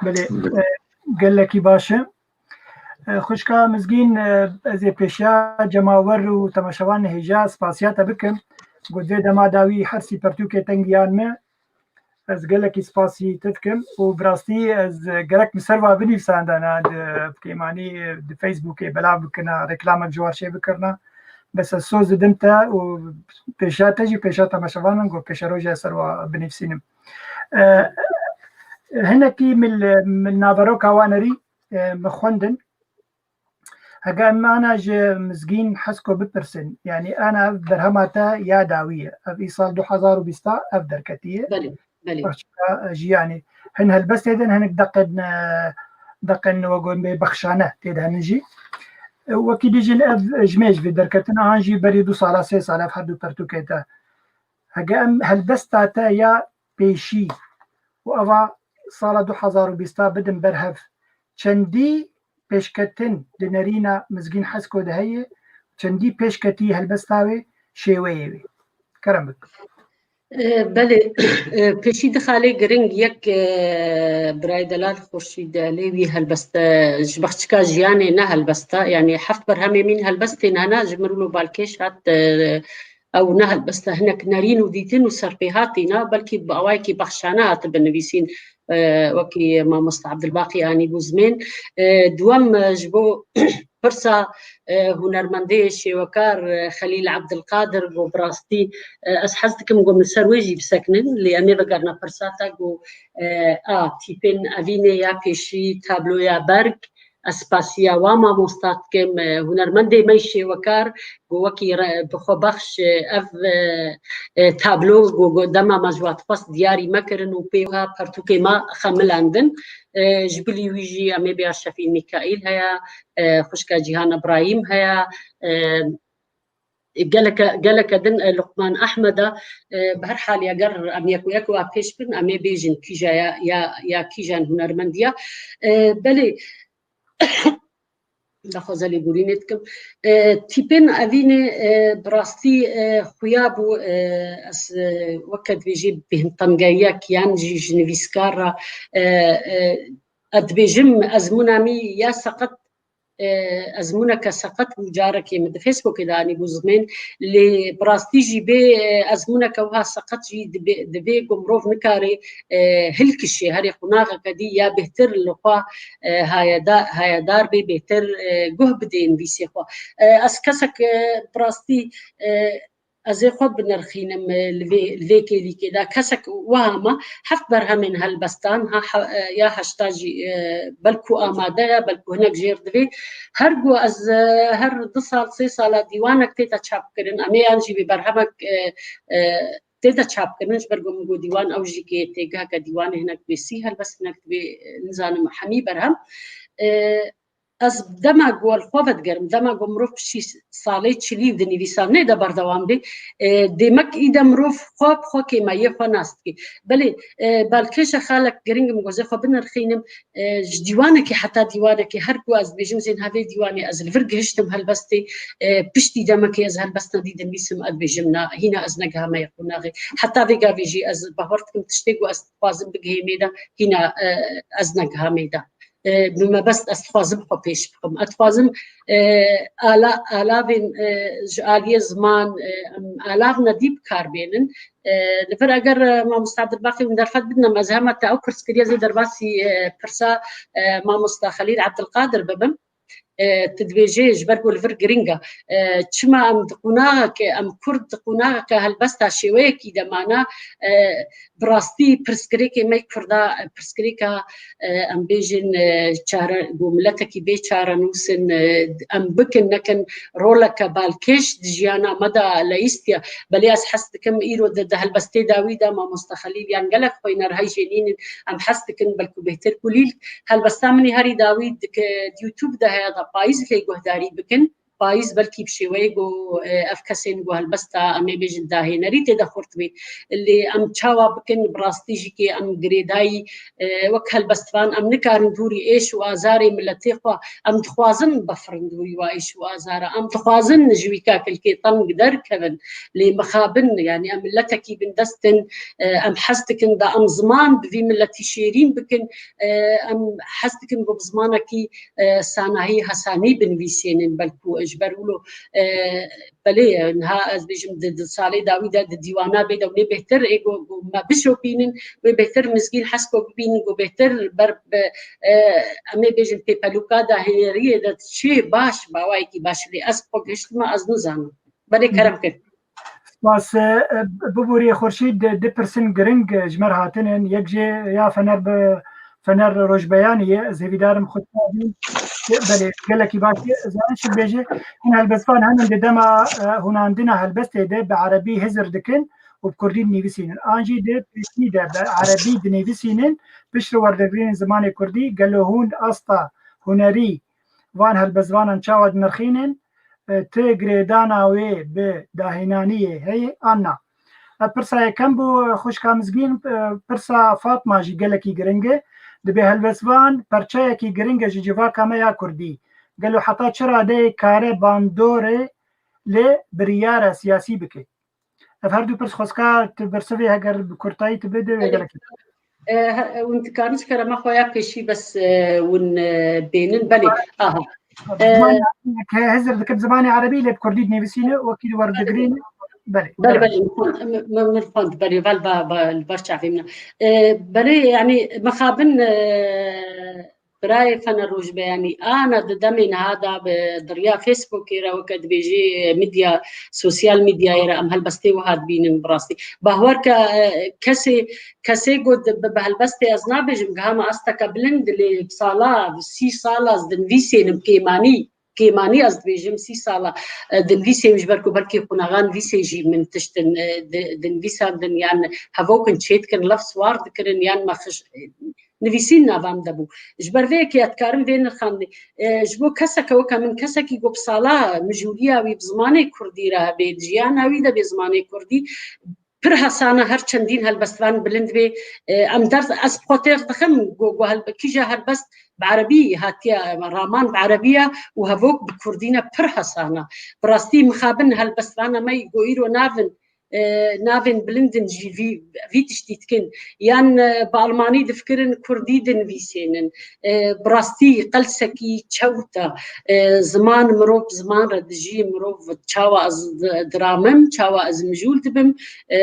Belê, e, gelekî baş e. E, xwişka Mizgîn, e, ez ê pêşiya cemawer û temaşevanê hêja spasiya te bikim. Ku di vê dema dawî her sî pertûkê te giyan me. Ez gelekî spasî te dikim û bi rastî ez gerek min ser va binivîsandana di kêmanî, di Facebookê belav bikina, reklamek ji war çê bikirina. Bes ez soz didim te û pêşa te jî, pêşa temaşevanan ku pêşerojê ez ser wa binivîsînim. E, hinekî min, min naveroka wan erî, e, min xwendin. Hege em ana ji Mizgîn Hesko bipirsin, yanî ana ev berhema te ya dawî ye. Ev îsal du hezar û bîst ev derketiye. Belê, belê. Parçeka, e, jî, yanî hin helbestê din, hinek deqên, e, deqên we got bê bexşane tê de hene jî. E, wekî dijin ev ji me ji vê derketina an jî berî du sala, sê sala ev her du pertûkê te. Hege em helbesta te ya pêşî û eva sala du hezar û bîst bidin ber hev. Çendî pêşketin di nerîna Mizgîn Hesko de heye, çendî pêşketî helbesta wê, şêweyê wê. Kerem bik. E, belê, e, pêşî di xalê giring yek, e, birayê delal Xurşîd Elê wî helbeste ji bexçika jiyanê ne helbesta, yanî heft berhemê min helbestên hene, ji min rûno balkêş hat, e, ew ne helbesta, hinek nerîn û dîtin û serpêhatî ne, belkî bi awayekî bexşane hatibe nivîsîn, e, wekî mamoste Abdulbaqî anîbû zimên. E, duwem, e, ji bo pirsa, e, hunermendê şêwekar, e, Xelîl Abdulkadir, got bi rastî, e, ez hez dikim got min ser wê jî bisekinin, lê em ê vegerina pirsa te, got, e, a, tîpên evînê ya pêşî, tabloya berg, ez spasiya wa mamosta dikim, e, hunermendê me yî şêwekar, ku wekî re-, bi xwe bexş, e, ev, e, e, tablo, ku, ku dema me ji wa dixwest diyarî me kirin û pê wiha pertûkê me xemilandin. E, ji bilî wî jî em ê bêya Şefîl Mîkaîl heye, e, xwişka Cîhan Îbrahîm heye, e, geleke, geleke din, e, Luqman Ehmed e, e, bi her halî eger em yek û yek wa pêş bin, em ê bêjin kîja ya, ya, ya kîjan hunermendî ya. E, belê, daxwaza lêborînê dikim. E, tîpên evînê, e, bi rastî, e, xuya bû, e, ez, e, weke dibêjî bêhintengeyek yan jî ji nivîskar re, e, e, ez dibêjim ezmûna mî ya seqet, e, ezmûneke seqet bû, carekê min di Facebookê de anîbû zimên, lê bi rastî jî bê, e, ezmûneke wiha seqet jî dibê, divê ku mirov nikare, e, hilkişê herê qunaxeke dî ya bêhtir li xwe, e, hayeda-, hayedar bê, bêhtir, e, guh bidê nivîsê xwe. E, ez kesek, e, bi rastî, e, ez ê xwe binirxînim, e, li vê, li vê kêlîkê de. Kesek wiha me heft berhemên helbestan, ha, he-, e, ya heşta jî, e, belkû amade ye, belkû hinek jêr divê. Her ku ez, e, her du sal, sê sala dîwanek tête çapkirin. Em ê yan jî vê berhemek, e, e, tête çapkirin, ji ber ku min got dîwan ew jî kê têgiheke dîwanê hinek divê sî helbest, hinek divê, e, nizanim hemî berhem. E, ez dema ku li xwe vedigerim, dema ku mirov piştî salê çilî û di nivîsandinê de berdewam bê, e, demek î de mirov xwe bi xwe kêmeyiyê xwe nas dike. Belê, e, balkêşa xalek giring im, ku ez ê xwe binirxînim, e, ji dîwanekê heta dîwanekê, her ku ez dibêjim zên hevê dîwanê ez li vir gihiştim helbestê, e, piştî demekê ez helbesta dî dinivîsim, ez dibêjim na, hîna ez negihame yê qunaxê. Heta vê gavê jî ez bawer dikim tiştê ku ez dixwazim bigihê mêda, hîna, e, ez negihame da. E, bi mebest ez dixwazim xwe pêş bixim. Ez dixwazim, e, ala-, alavên, e, ji aliyê ziman, e, em alav nedî bi kar bênin. E, li vir eger, e, mamosta Abdulbaqî hûn derfet bidin, em ez hema te ew pirs kiriye, ez ê derbasî, e, pirsa, e, mamosta Xelîl Abdulkadir bibim. E, tu dibêjê ji ber ku li vir giring e. E, çima em di qonaxeke, em Kurd di qonaxeke helbesta şêweyekî de mana, e, bi rastî pirsgirêkê me Kurda, e, pirsgirêka, e, em bêjin, e, çare, ku miletekî bê çarenûs in, e, em bikin nekin roleke balkêş di jiyana me de leyîstiye. Belê ez hes dikim îro di, di helbestê dawî de mamoste Xelîl yan gelek xwîner heyjê nînin, em hes dikin belkû bêhtir kulîl. Helbesta min ê herî dawî di, di YouTube de heye da payîz lê guhdarî bikin. Payîz belkî bi şêweyê ku, e, ev kesên ku helbesta em ê bêjin dahênerî tê de xurt bê. Lê em çawa bikin, bi rastî jî kê em girêdayî, e, wek helbestvan em nikarin dûrî êş û azarê miletê xwe, em dixwazin bifirin dûrî wa êş û azara. Em dixwazin ji wî kakilkê teng derkevin. Lê mixabin, yanî em miletekî bindest in, e, em hez dikin da em ziman bi vî miletî şêrîn bikin, e, em hez dikin ku bi zimanekî, e, sanahî hesanî binivîsênin, belkû ji ber wilo, e, belê, e, niha ez bêjim di, di salê dawî de di dîwana bê de wê bêhtir ê ku, ku me bişopînin, wê bêhtir mizgîn hes ku bibînin, ku bêhtir ber bi, e, em ê bêjin pêpelûka dahêneriyê de çi baş, bi awayekî baş lê ez xwe gihiştime, ez nizanim. Belê kerem kir. Spas, e, e, biborî Xurşîd, di, di pirsin giring, e, ji me re hatinin. Yek jê ya Fener bi, Fener Rojbeyanî ye, ez hêvîdar im xwe çawa bî. Belê, gelekî baş e. Zanin çi dibêje, hin helbestvan henin di dema, e, hûnandina helbestê de bi erebî hizir dikin û bi kurdî dinivîsînin. An jî di pêşî de bi erebî dinivîsînin, piştre werdigirînin zimanê kurdî, gelo hûn asta hunerî van helbestvanan çawa dinirxînin? E, ti girêdana wê bi dahênaniyê heye an na? E, pirsa yekem bû, e, xwişka Mizgîn, e, pirsa Fatma jî gelekî giring e. Dibê helbestvan perçeyekî giring e ji civaka me ya kurdî. Gelo heta çi radeyê kare bandorê lê biryara siyasî bike? Ev her du pirs xwezka tu bersivê heger bi kurtayî tu bide wê Belê. gelekî. E, he-, hûn dikarin ji kerema xwe ya pêşî bes, e, hûn, e, bênin. Belê, aha. E, Zimanê Erebî ke hizir dike bi zimanê Erebî lê bi Kurdî dinivîsîne, wekî li werdigirîne. Belê. Belê, belê, min, min, min xwend, belê, vel ba, ba, li ber çavê min. E, belê, yanî, mixabin, e, Birayê Fener Rojbeyanî, ana di demê niha de bi di riya Facebookê re, weke dibêjê, e, medya, sosyal medyayê re em helbestê wiha dibînin bi rastî. Bahwer ke, e, kesê, kesê got bi, bi helbestê ez nabêjim, gihama asteke bilind, lê sala, sî sala ez dinivîsênim kêmanî. Kêmanî ez dibêjim sî sala, e, dinivîsê, ji ber ku belkî qunaxa nivîsê jî min tiştin, e, di, dinivîsandin yan hevok in çêdikin, lef siwar dikirin yan me xij-, e, nivîsîn nava min de bû. Ji ber vê yekê ez dikarim vê nirxandinê, e, ji bo keseke weke min, kesekî ku bi sala mijûliya wî bi zimanê kurdî re hebe, di jiyana wî de bê zimanê kurdî, pir hesana her çendîn helbestvan bilind bê. E, em ders, ez bi xwe têr dixim, ku, ku hel-, kîja helbest bi erebî hatiye, raman bi erebî ye û hevok bi kurdî ne, pir hesana. Bi rastî mixabin helbestvana me ku îro navin, e, navên bilind in jî vî, vî tiştî dikin. Yan, e, bi almanî difikirin, kurdî dinivîsênin. E, bi rastî qelsekî çewt e. E, ziman, mirov ziman re dijî, mirov çawa ez di-, diramim, çawa ez mijûl dibim, e,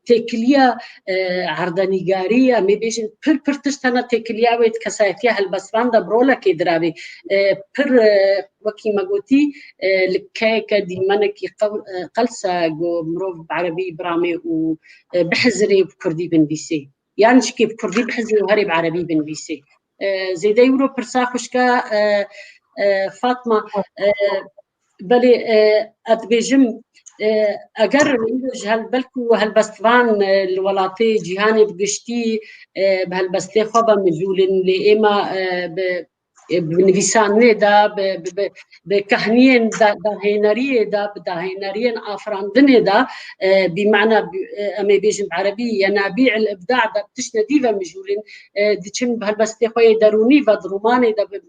têkiliya, e, erdenîgarî, em ê bêjin pir, pir tişt hene têkiliya wê di kesayetiya helbestvan de bi rolekê dirabê. E, pir, e, wekî me gotî, e, li keyeke dîmenekî qew-, e, qels e ku mirov bi erebî biramê û, e, bihizirê û bi kurdî binivîsê. Yan jikê bi kurdî bihizirê û herê bi erebî binivîsê. E, zêdeyî wiro pirsa xwişka, e, e, Fatma, e, belê, e, ez dibêjim, e, eger îro ji hel-, belkû helbestvan, e, li welatê cîhanê bi giştî, e, bi helbestê xwe ve mijûl in, lê êma, e, bi, e, bi nivîsandinê de, bi, bi, bi, bi kehniyên da-, dahêneriyê de, bi dahêneriyên afirandinê de, e, bîmana, bi, e, em ê bêjin bi erebî, yenabî'il îbda de bi tiştine dî ve mijûl in, e, diçin bi helbestê xwe yê derûnî ve, di romanê de bi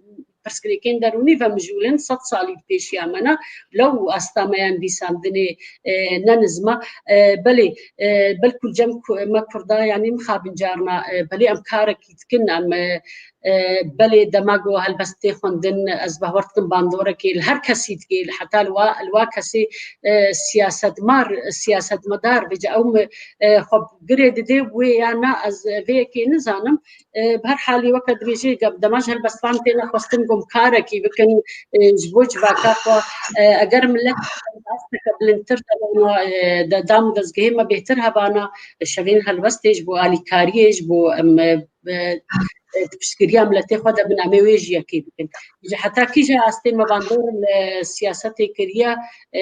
pirsgirêkên derûnî ve mijûl in, sed salî di pêşiya me ne, lew asta me ya nivîsandinê, e, ne nizm e. E, belê, e, belkû cem ku-, me kurda, yanî mixabin carna, e, belê em karekî dikin, em, e, e, belê dema ku helbest tê xwendin, ez bawer dikim bandorekê li her kesî dike, li heta li wa, li wa kesê, e, siyasetmar, siyasetmedar bêje, ew mi, e, xwe girê didê wê ya na, ez vê yekê nizanim. E, bi her halî weke dibêjê, ge-, dema ji helbestvan têne xwestin ku em karekî bikin, e, ji bo civaka xwe, e, eger millet asteke bilindtir de bana, e, de, dam û dezgehê me bêhtir hebana, e, şevên helbestê ji bo alîkariyê, ji bo em, e, e, e, di piştgiriya miletê xwe de bin, em ê wê jî yekê bikin. Ji heta kîja astê me bandor li siyasetê kiriye, e,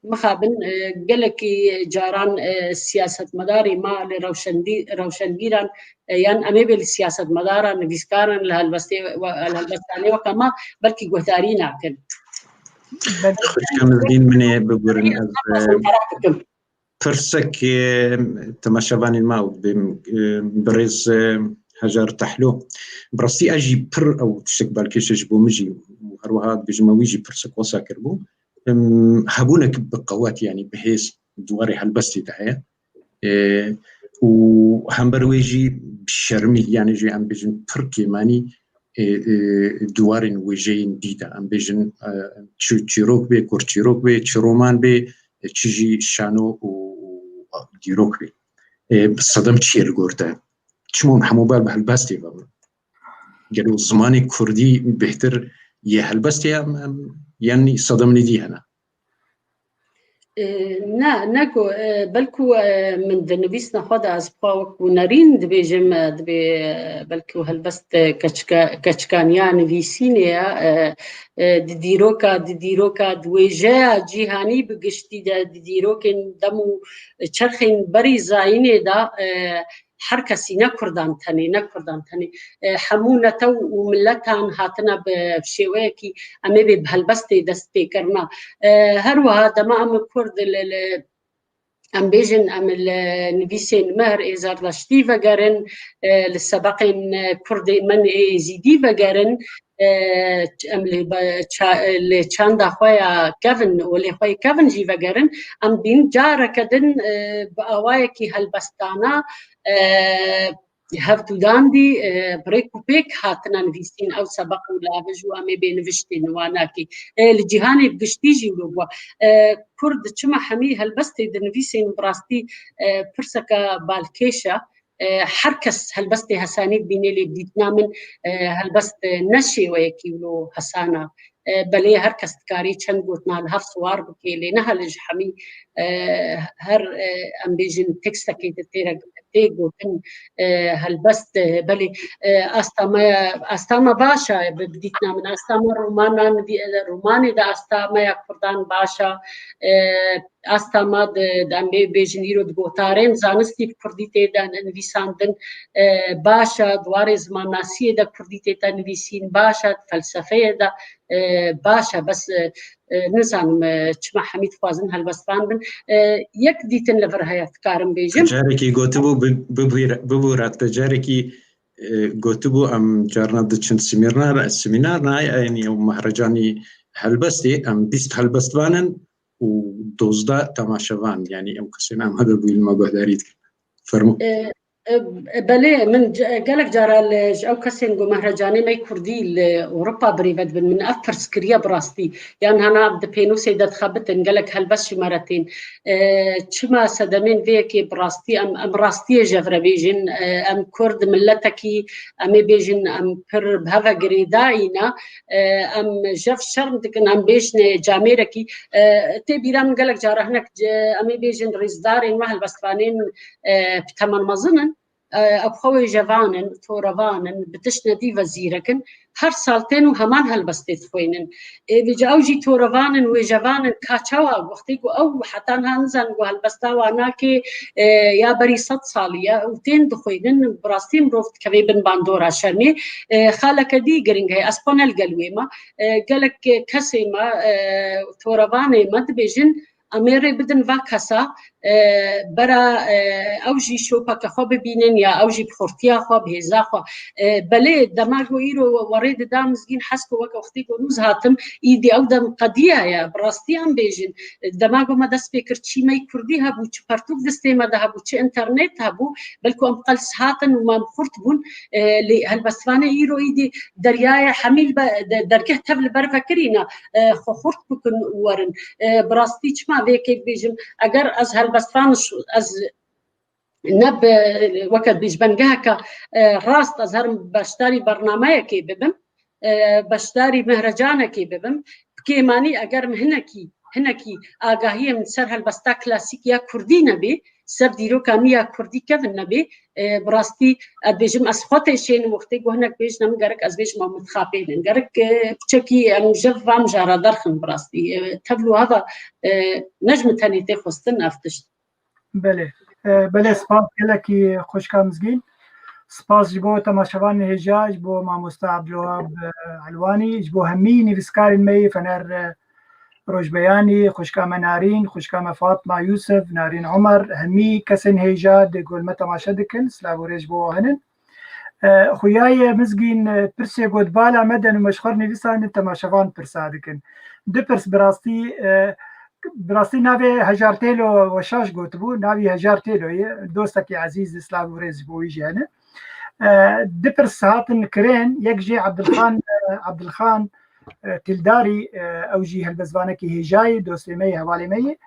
mixabin, e, gelekî caran, e, siyasetmedarê me li rewşendî-, rewşenbîran, e, yan em ê bê li siyasetmedaran, nivîskaran, li helbestê we-, li helbestanê weke me belkî guhdarî nakin. Xwişka Mizgîn, min ê bibirin, ez, e, merak dikim. Pirsek, e, temaşevanên me û bêm, e, birêz, e, Hejar Tehlo. Bi rastî ez jî pir ew tiştek balkêş e ji bo min jî û her wiha dibêjim ew wî jî pirsek wesa kiribû. Em, hebûnek bi qewet, yanî bi hêz di warê helbestê de heye. E, û hember wê jî bi şermî, yanî jî em bêjin pir kêmanî, e, e, di warên wêjeyên dî de, em bêjin, e, çi çîrok bê, kurçîrok bê, çi roman bê, e, çi jî şano û, û dîrok bê. E, sedem çi ye li gor te? Çima hûn hemû ber bi helbestê ve bin? Gelo zimanê kurdî bêhtir yê helbestê ye, em, em, yanî sedemê dî hene? E, ne, ne ku, e, belku, e, min di nivîsna xwe de ez bi xwe wek nûnerîn dibêjim, e, dibê, e, belku helbest, e, keçika-, keçikaniya nivîsînê ye, e, e, di dîroka, di dîroka, di wêjeya cîhanî bi giştî de, di dîrokên dem û çerxên berî zayînê de, e, her kesî, ne kurdan tenê, ne kurdan tenê, e, hemû netew û miletan hatine bi şêweyekî, em ê bê bi helbestê dest pê kirina. E, her wiha dema em kurd li, li, em bêjin, em li nivîsên mehr ê zerdeştî vegerin, e, li sebeqên, e, kurdê min ê êzîdî vegerin, e, em li be-, ça-, li çanda xwe ya kevin û lê xwe yê kevin jî vegerin, em dîn careke din, e, bi awayekî helbestana, e, hevdûdan dî, e, bi rêk û pêk hatine nivîsîn ew sebeq û lavij û em ê bê niviştên wan nakî. E, li cîhanê bi giştî jî wilo bû. E, Kurd çima hemî helbestê dinivîsên bi rastî, e, pirseke balkêş e. E, her kes helbestê hesanî dibîne, lê dîtina min, e, helbest, e, ne şêweyekî wilo hesana. E, belê her kes dikarî çend gotina li hev siwar bike, lê ne heli ji hemî, e, her, e, em bêjin tekstekê de tê re-, tê gotin, e, helbest, e, belê, e, asta me, asta me baş e, bi, bi dîtina min, asta me romana nivî-, romanê de asta me ya kurdan baş e, e, asta me di, di em bê bêjin îro di gotarên zanistî bi kurdî tê de nivîsandin, e, baş e, di warê zimannasiyê de kurdî tê de nivîsîn baş e, di felsefeyê de, e, baş e, bes, e, e, nizanim, e, çima hemî dixwazin helbestvan bin. E, yek dîtin li vir heye, dikarim bêjim. Carekî gotibû, bi-, bibûre-, bibûre, te carekî, e, gotibû, em carna diçin semînar-, semînar nayê, yanî ew mehrecanî helbestê, em bîst helbestvan in û dozdeh temaşevan, yanî ew kesên amade bûyî li me guhdarî dikin. Fermû. E, e, belê, min c-, gelek cara li, ji ew kesên ku mehrecanê me kurdî li Ewropa birêve dibin, min ev pirs kiriye bi rastî. Yan hana di pênûsê de dixebitin, gelek helbest ji me re tên. E, çima sedemên vê yekê bi rastî, em, em rastiyê ji hev re bêjin, e, em kurd miletekî, em ê bêjin, em pir bi hev ve girêdayî ne, e, em ji hev şerm dikin, em bêjin camêrekî, e, tê bîra min gelek cara hinek, e, em ê bêjin rêzdarên me helbestvanên, e, bi temen mezin in, e, ew xwe wêjevan in, torevan in, bi tişt nedî ve zîrek in, her sal tên û heman helbestê dixwînin. Ê, vêca ew jî torevan in, wêjevan in, ka çawa, wextê ku ew heta niha nizanin ku helbesta wan nakê, e, ya berî sed salî ye û tên dixwînin, bi rastî mirov dikeve bin bandora şermê. E, xaleke dî giring heye, ez xwe ne li gel wê me. E, gelek kesê me, e, torevanê me dibêjin, em ê rê bidin va kesa, e, bera, e, ew jî şopeke xwe bibînin ya ew jî bi xurtiya xwe, bi hêza xwe. E, belê dema ku îro we rê dida Mizgîn, hes ku weke wextê ku nûz hatim, îdî ew dem qediyaye, bi rastî em bêjin. Dema ku me dest pê kir, çî me kurdî hebû, çi pertûk destê me de hebû, çi înternet hebû, belku em qels hatin û me em xurt bûn. E, lê helbestvanê îro îdî deryayê hemî li be-, de-, dergeh tev li ber vekirîne, e, xwe xurt bikin û werin. E, bi rastî çima vê yekê bêjim, eger ez helbestvan ş-, ez ne bi, weke bêjbengeheke, e, rast ez herim beşdarî bernameyekê bibim, e, beşdarî mehrecanekê bibim, bi kêmanî eger min hinekî, hinekî agahiyê min ser helbesta klasîk ya kurdî nebê, ser dîroka min ya kurdî kevin nebê, e, bi rastî ez dibêjim, ez xwe têşênim wextê ku hinek bêjine min gerek ez bêjim ew min dixapênin. Gerek, e, piçekî em ji van mijara derxin bi rastî. E, tevlû heva, e, ne ji min tenê tê xwestin ev tişt. Belê. E, belê, spas gelekî xwişka Mizgîn. Spas ji bo temaşevanên hêja, ji bo mamosta Abdulwahab, e, Elwanî, ji bo hemî nivîskarên me yê Fener, e, Rojbeyanî, xwişka me Narîn, xwişka me Fatma Yûsif, Narîn Omer, hemî kesên hêja di gol me temaşe dikin, silav û rêz ji bo we hinin. E, xuyaye Mizgîn, e, pirsê got bala me de û me ji xwe nivîsandin, temaşevan pirsa dikin. Du pirs bi rastî, e, bi rastî navê Hejar Têlo we şaş gotibû, navî Hejar Têlo ye, dostekî ezîz, silav û rêz ji bo wî jî hene. E, du pirs hatin kirin, yek jê Abdilxan, e, Abdilxan, e, Tildarî, e, ew jî helbestvanekî hêja ye, dostê me ye, hevalê me ye.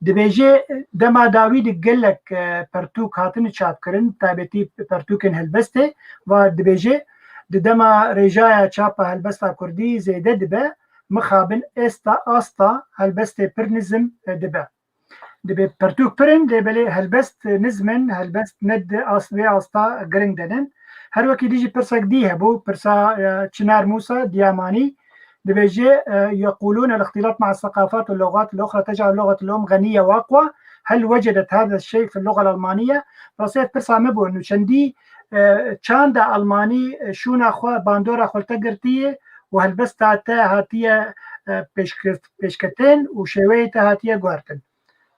Dibêje, dema dawî de gelek, e, pertûk hatine çapkirin, taybetî pertûkên helbestê, va dibêje, di dema rêjaya çapa helbesta kurdî zêde dibe, mixabin êsta asta helbestê pir nizm, e, dibe. Dibê pertûk pir in, lê belê helbest nizm in, helbest ne di as-, vê asta giring de nin. Her wekî dî jî pirsek dî hebû, pirsa, e, Çinar Mûsa, Diyamanî, dibêje, e, يقولون الاختلاط مع الثقافات واللغات الأخرى تجعل اللغة الأم غنية وأقوى. هل وجدت هذا الشيء في اللغة الألمانية؟ Rastî ev pirsa min bû, nûçendî, e, çanda Almanî, e, şûna xwe, bandora xwe li te girtiye û helbesta te hatiye, e, pêşkir-, pêşketin û şêweyê te hatiye guhertin.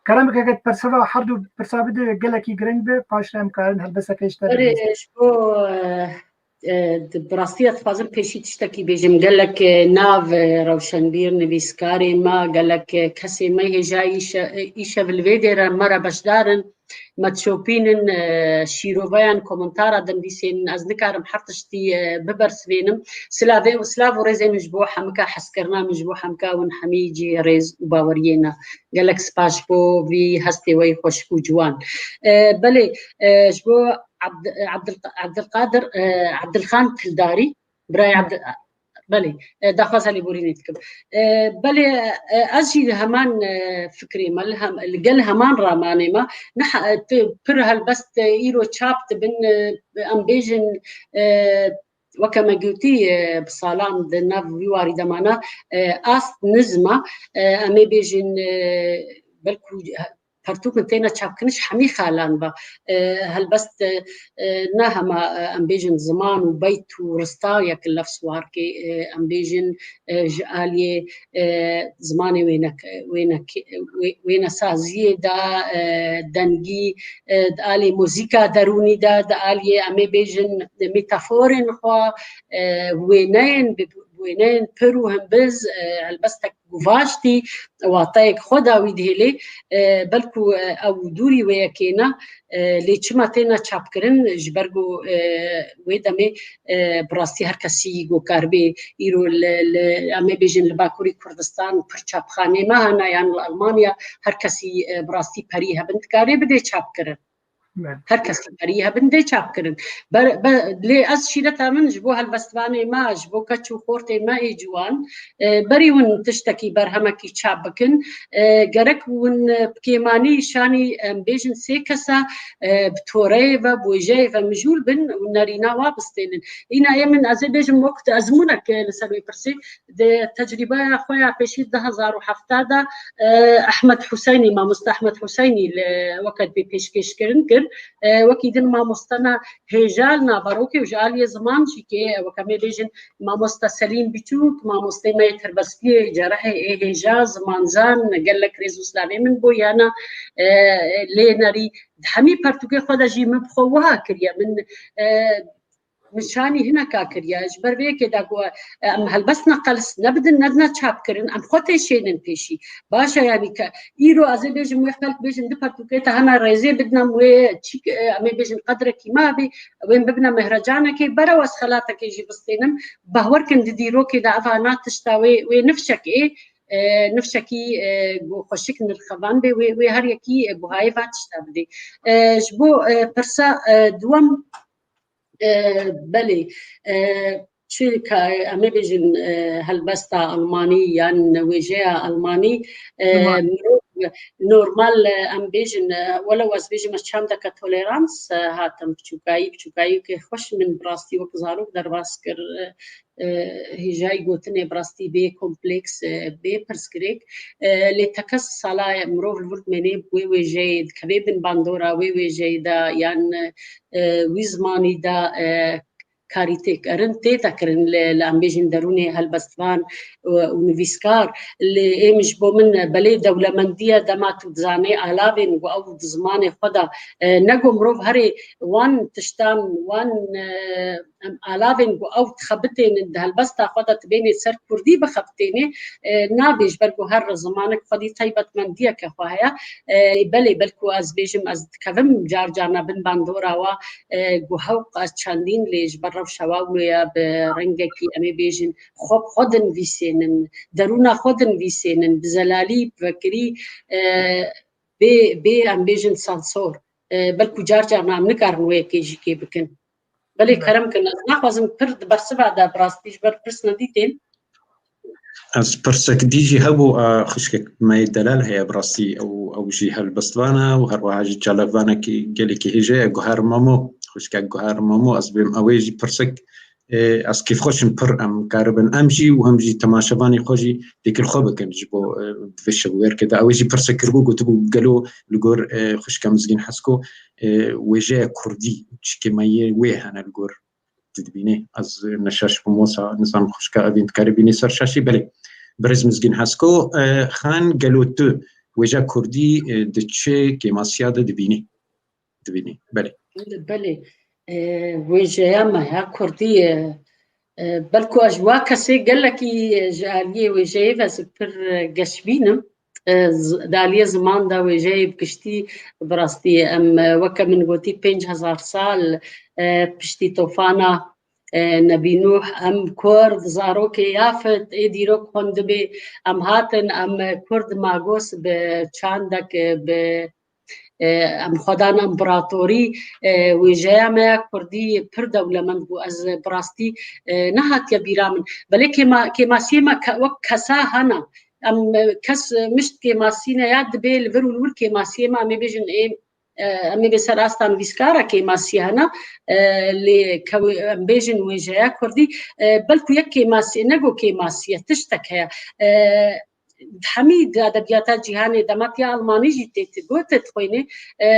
Kerem bike, eger persiva her du pirsa bide, gelekî giring be, paş re em karin helbesteke ji te Erê, bibînin. Ji bo, e, e, di, bi rastî ez dixwazim pêşî tiştekî bêjim. Gelek, e, nav, e, rewşenbîr, nivîskarê me, gelek, e, kesê me hêja îşe-, e, îşev li vê dêre me re beşdar in. Me dişopînin, e, şîroveyan, komentara dinivîsênin. Ez nikarim her tiştî, e, bibersivênim. Silavê û silav û rêzê min ji bo hemika hezkirina min ji bo hemika win hemî cihê rêz û baweriyê ne. Gelek spas ji bo vî hestê we yê xweşik û ciwan. E, belê, e, ji bo Abd-, Abdul-, Abdulkadir, e, Abdulxan Kildarî, birayê Abd-, belê, e, daxwaza lêborînê dikim. E, belê, e, ez jî heman, e, fikrê me, li hem, li gel heman ramanê me, ne he-, tu pir helbest, e, îro çap dibin, e, em bêjin, e, weke me gotî, e, bi salan di nav vî warî de mane, e, ast nizma, e, em ê bêjin, e, belkû pertûk min têne çapkirin ji hemî xalan ve. E, helbest, e, e, ne hema, e, em bêjin ziman û beyt û ristayek lefz warkê, e, em bêjin, e, ji aliyê, e, zimanê wênek-, wênek-, wê-, wênesaziyê de, e, dengî, e, di alê muzîka derûnî de, di aliyê em ê bêjin metaforên xwe, e, wêneyên bi wêneyên pir û himbiz, e, helbestek guvaştî, wateyek xwe dawî dihêlê, e, belkû, e, ew dûrî wê yekê ne, e, lê çima têne çapkirin, ji ber ku, e, wê demê, e, bi rastî her kesî ku karibê îro li, li, em ê bêjin li Bakurî Kurdistan pir çapxanê me hene, yan li Almanya her kesî, e, bi rastî perî hebin dikarê bidê çapkirin. Her kesî perî hebin dê çapkirin. Ber-, be-, lê ez şîreta min ji bo helbestvanê me, ji bo keç û xortê me ê ciwan, e, berî hûn tiştekî berhemekî çap bikin. E, gerek hûn, e, bi kêmanî şanî, em bêjin sê kesa, e, bi toreyê ve, bi wêjeyê ve mijûl bin û nerîna wa bistênin. Îna ê min ez ê bêjim wek ezmûnek, e, li ser wê pirsê. Di tecrîbeya xwe ya pêşî di du hezar û hevdeh de, e, Ehmed Huseynî, mamoste Ehmed Huseynî li weke dibê pêşkêşkirin kir. E, wekî din mamoste ne hêja li naverokê û ji aliyê ziman jî kê, e, weke em ê bêjin mamoste Selîm Biçûk, mamosteyê me yê Tirbestiyê, cerehê ê hêja, zimanzan, gelek rêz û slavê min bo yana, e, lê nerî di hemî pertûkê xwe de jî min bi xwe wiha kiriye. Min, e, min şanî hineka kiriye. Ji ber vê yekê de ku, e, em helbestna qels nebidin, nedine çapkirin, em xwe têşênin pêşî. Baş e, yanî ke îro ez ê bêjim wê xelk bêjin di pertûkê te hene rêzê bidin, em wê çîk, e, em ê bêjin qedrekî me hebî, wê bibine mehrecanekê, berew ez xelatekê jî bistênim. Bahwer kin di dîrokê de eva na tişta wê, wê nifşek ê, e, nifşekî, e, ku xweşik nirxevan bê, wê, wê her yekî, e, buhayê va tişta bidê. E, ji bo, e, pirsa, e, duwem, E, belê. E, çi ka-, em ê bêjin, e, helbesta Almanî yan wêjeya Almanî, e, mirov normal, e, em bêjin, e, welew ez bêjim ez çandeke tolerans, e, hatim biçûkayî, biçûkayî ke xweş min bi rastî wek zarok derbas kir, e, e, hêjayî gotinê bi rastî bê kompleks, e, bê pirsgirêk. E, lê tekez sala mirov li vir dimênê wê wêjeyê dikevê bin bandora wê wêjeyê de yan, e, wî zimanî de, e, karî têkerin tê de kirin li, li em bêjin derûnê helbestvan, e, û nivîskar. Lê êm ji bo min belê dewlemendiye dema tu dizanê alavên ku ew di zimanê xwe de, e, ne ku mirov herê wan tiştan, wan, e, em alavên ku ew dixebitênin di helbesta xwe de dibênê ser kurdî bixebitênê, e, nabê ji ber ku her zimanek xwedî taybetmendiyeke xwe heye. E, belê belku ez bêjim ez dikevim car carna bin bandora wa, e, ku hewq ez çandîn lê ji ber rewşa wa wê ya bi rengekî em ê bêjin xwe bi xwe dinivîsênin, derûna xwe dinivîsênin, bi zelalî, bi vekirî, e, bê, bê em bêjin sansor. E, belku car carna em nikarin wê yekê jî kê bikin. Belê kerem kin, ez naxwazim pir di bersiva de bi rastî ji ber pirs nedîtên. Ez pirsek dî jî hebû, a, xwişkek me yê delal heye bi rastî, ew, ew jî helbestvan e û her wiha jî çalakvanekî gelekî hêje ye, Guher Mamo, xwişkek Guher Mamo, ez bêm ew ê jî pirsek, e, ez kêfxweş im pir em karibin em jî û hem jî temaşevanê xwe jî têkil xwe bikin ji bo, e, di vê şevwerkê de. Ew ê jî pirsek kiribû, gotibû gelo li gor, e, xwişka Mizgîn Hesko, e, wêjeya kurdî çi kêmeyê wê hene li gor tu dibînî. Ez neşaş bûm wisa, nizanim xwişka evîn dikarî bînî ser şaşî. Belê. Birêz Mizgîn Hesko, e, Xan, gelo tu wêja kurdî, e, di çi kêmasiya de dibînî? Dibînî. Belê. Belê. E, wêjeya me ya kurdî, e, e, belku ez ji wa kesê gelekî, e, ji aliyê wêjeyê ve ez pir, e, geşbîn im. E, z-, di aliyê ziman de wêjeyê bi giştî, bi rastî em, e, weke min gotî pênc hezar sal, e, piştî tofana, e, Nebî Nûh, em kurd, zarokê Yafet, ê dîrok xwendibê, em hatin, em, e, kurd Magos bi çandek, e, bi, E, em xwedan împaratorî, e, wêjeya me ya kurdî pir dewlemend bû. Ez bi rastî, e, nehatiye bîra min. Belê kêma-, kêmasiyê me ke-, wek kesa hene. Em, e, kes, e, mişt kêmasî ne ya dibê li vir û li wir kêmasiyê me, em ê bêjin ê, e, em ê bê ser asta nivîskara kêmasiyê hene, e, lê kewê-, em bêjin wêjeya kurdî, e, belkû yek kêmasiyê, ne go kêmasiyê, tiştek heye. E, hemî di edebiyata cîhanê de, me ya Almanî jî tê, tê gote dixwînê, e,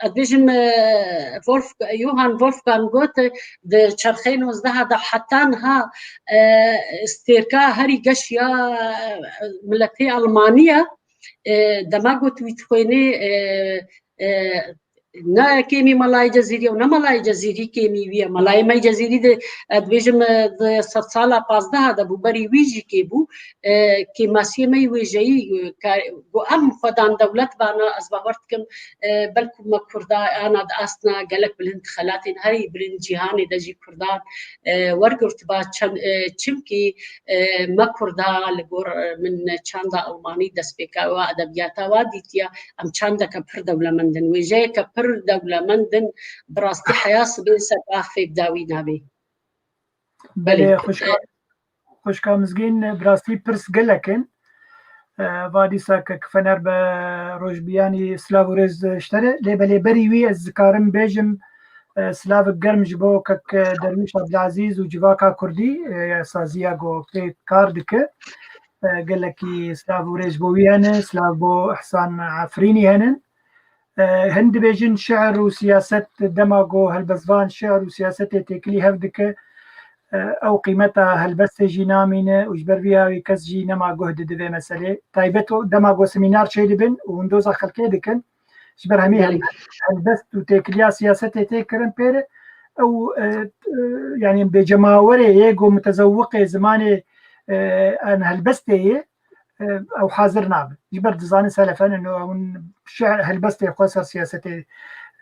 ez dibêjim, e, Wolf-, Johann Wolfgang Goethe di çerxê nozdeha de heta niha, e, stêrka herî geş ya, e, miletê Almanî ye. E, dema got wî dixwînê, e, e, ne kêmî Melayê Cezîrî ye û ne Melayê Cezîrî kêmî wî ye. Melayê me yê Cezîrî de, ez dibêjim, e, di sedsala pazdeh de bû, berî wî jî kê bû. E, kêmasiyê me yê wêjeyî, e, ka-, ku em xwedan dewlet bana, ez bawer dikim, e, belkû me Kurda ana di astna gelek bilind xelatên herî bilind cîhanê de jî Kurdan, e, wergirtba çend, e, çimkî, e, me Kurda li gor, e, min çanda Almanî destpêka wa edebiyata wa dîtiya, em çandeke pir dewlemend in, wêjeyeke pir dewlemend in, bi rastî heya sibê ser axê bi dawî nabê. Belê, Belê, xwişka, e, xwişka Mizgîn, bi rastî pirs gelek in. E, va dîsa kek Fener be rojbiyanî silav û rêz ji te re. Lê belê berî wî ez dikarim bêjim, e, silavek germ ji bo kek, e, Derwîş Abdulazîz û civaka kurdî, e, saziya ku pê kar dike. E, gelekî silav û rêz bo wî hene, silav bo Ihsan Efrînî henin. E, hin dibêjin şiir û siyaset, dema ku helbestvan şiir û siyasetê têkilî hev dike, e, ew qîmeta helbestê jî namîne û ji ber vî awî kes jî nema guh dide vê meselê. Taybet o dema ku semînar çêdibin û hûn doza xelkê dikin, ji ber hemî Belê. helbest, helbest û têkiliya siyasetê tê kirin pê re. Ew, e, e, yanî bê cemawerê yê ku mutezewwiqê zimanê, e, en helbestê yê, e, ew hazir nabe. Ji ber dizanin selefen in û ew şiir helbestê xwe ser siyasetê,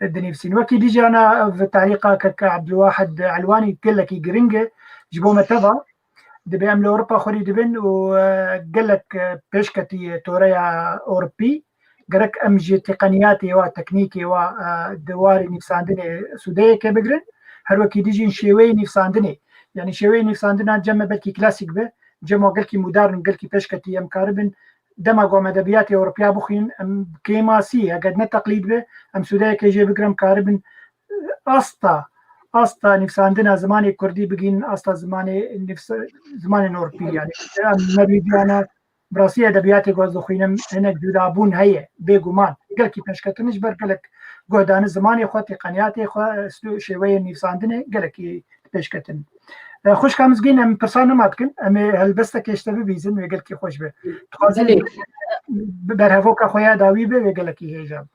e, dinivîsin. Wekî dî jî ana ev talîqa kek Abdulwahid Elwanî gelekî giring e ji bo me teva. Dibê em li Ewropa xwerî dibin û, e, gelek, e, pêşketî toreya Ewropî. Gerek em ji teqeniyatê wa, teknîkê wa, e, di warê nivîsandinê sûdeyeke bigrin. Her wekî dî jî şêweyê nivîsandinê. Yanî şêweyê nivîsandina cem me belkî klasîk be, cem wa gelkî modern, gelkî pêşketî, em karibin dema ku em edebiyatê Ewropiya bixwînin, em kêmasî, eger ne teqlîd be, em sûdeyeke jê bigrin, em karibin, e, asta, asta nivîsandina zimanê kurdî bigînin asta zimanê nivîsa-, zimanên Ewropî, yanî em merîdiyana bi rastî edebiyatê ku ez dixwînim hinek cudabûn heye, bêguman. Gelkî pêşketin ji ber gelek guhdani zimanê xwe, têqeniyatê xwe, stû-, şêweyên nivîsandinê gelekî pêşketin. E, xwişka Mizgîn, em pirsa nema dikin, em ê helbestekê ji te bibîzin, wê gelkî xweş be. Dixwazin Belê. bi berhevoka xwe ya dawî be, wê gelekî hêja be.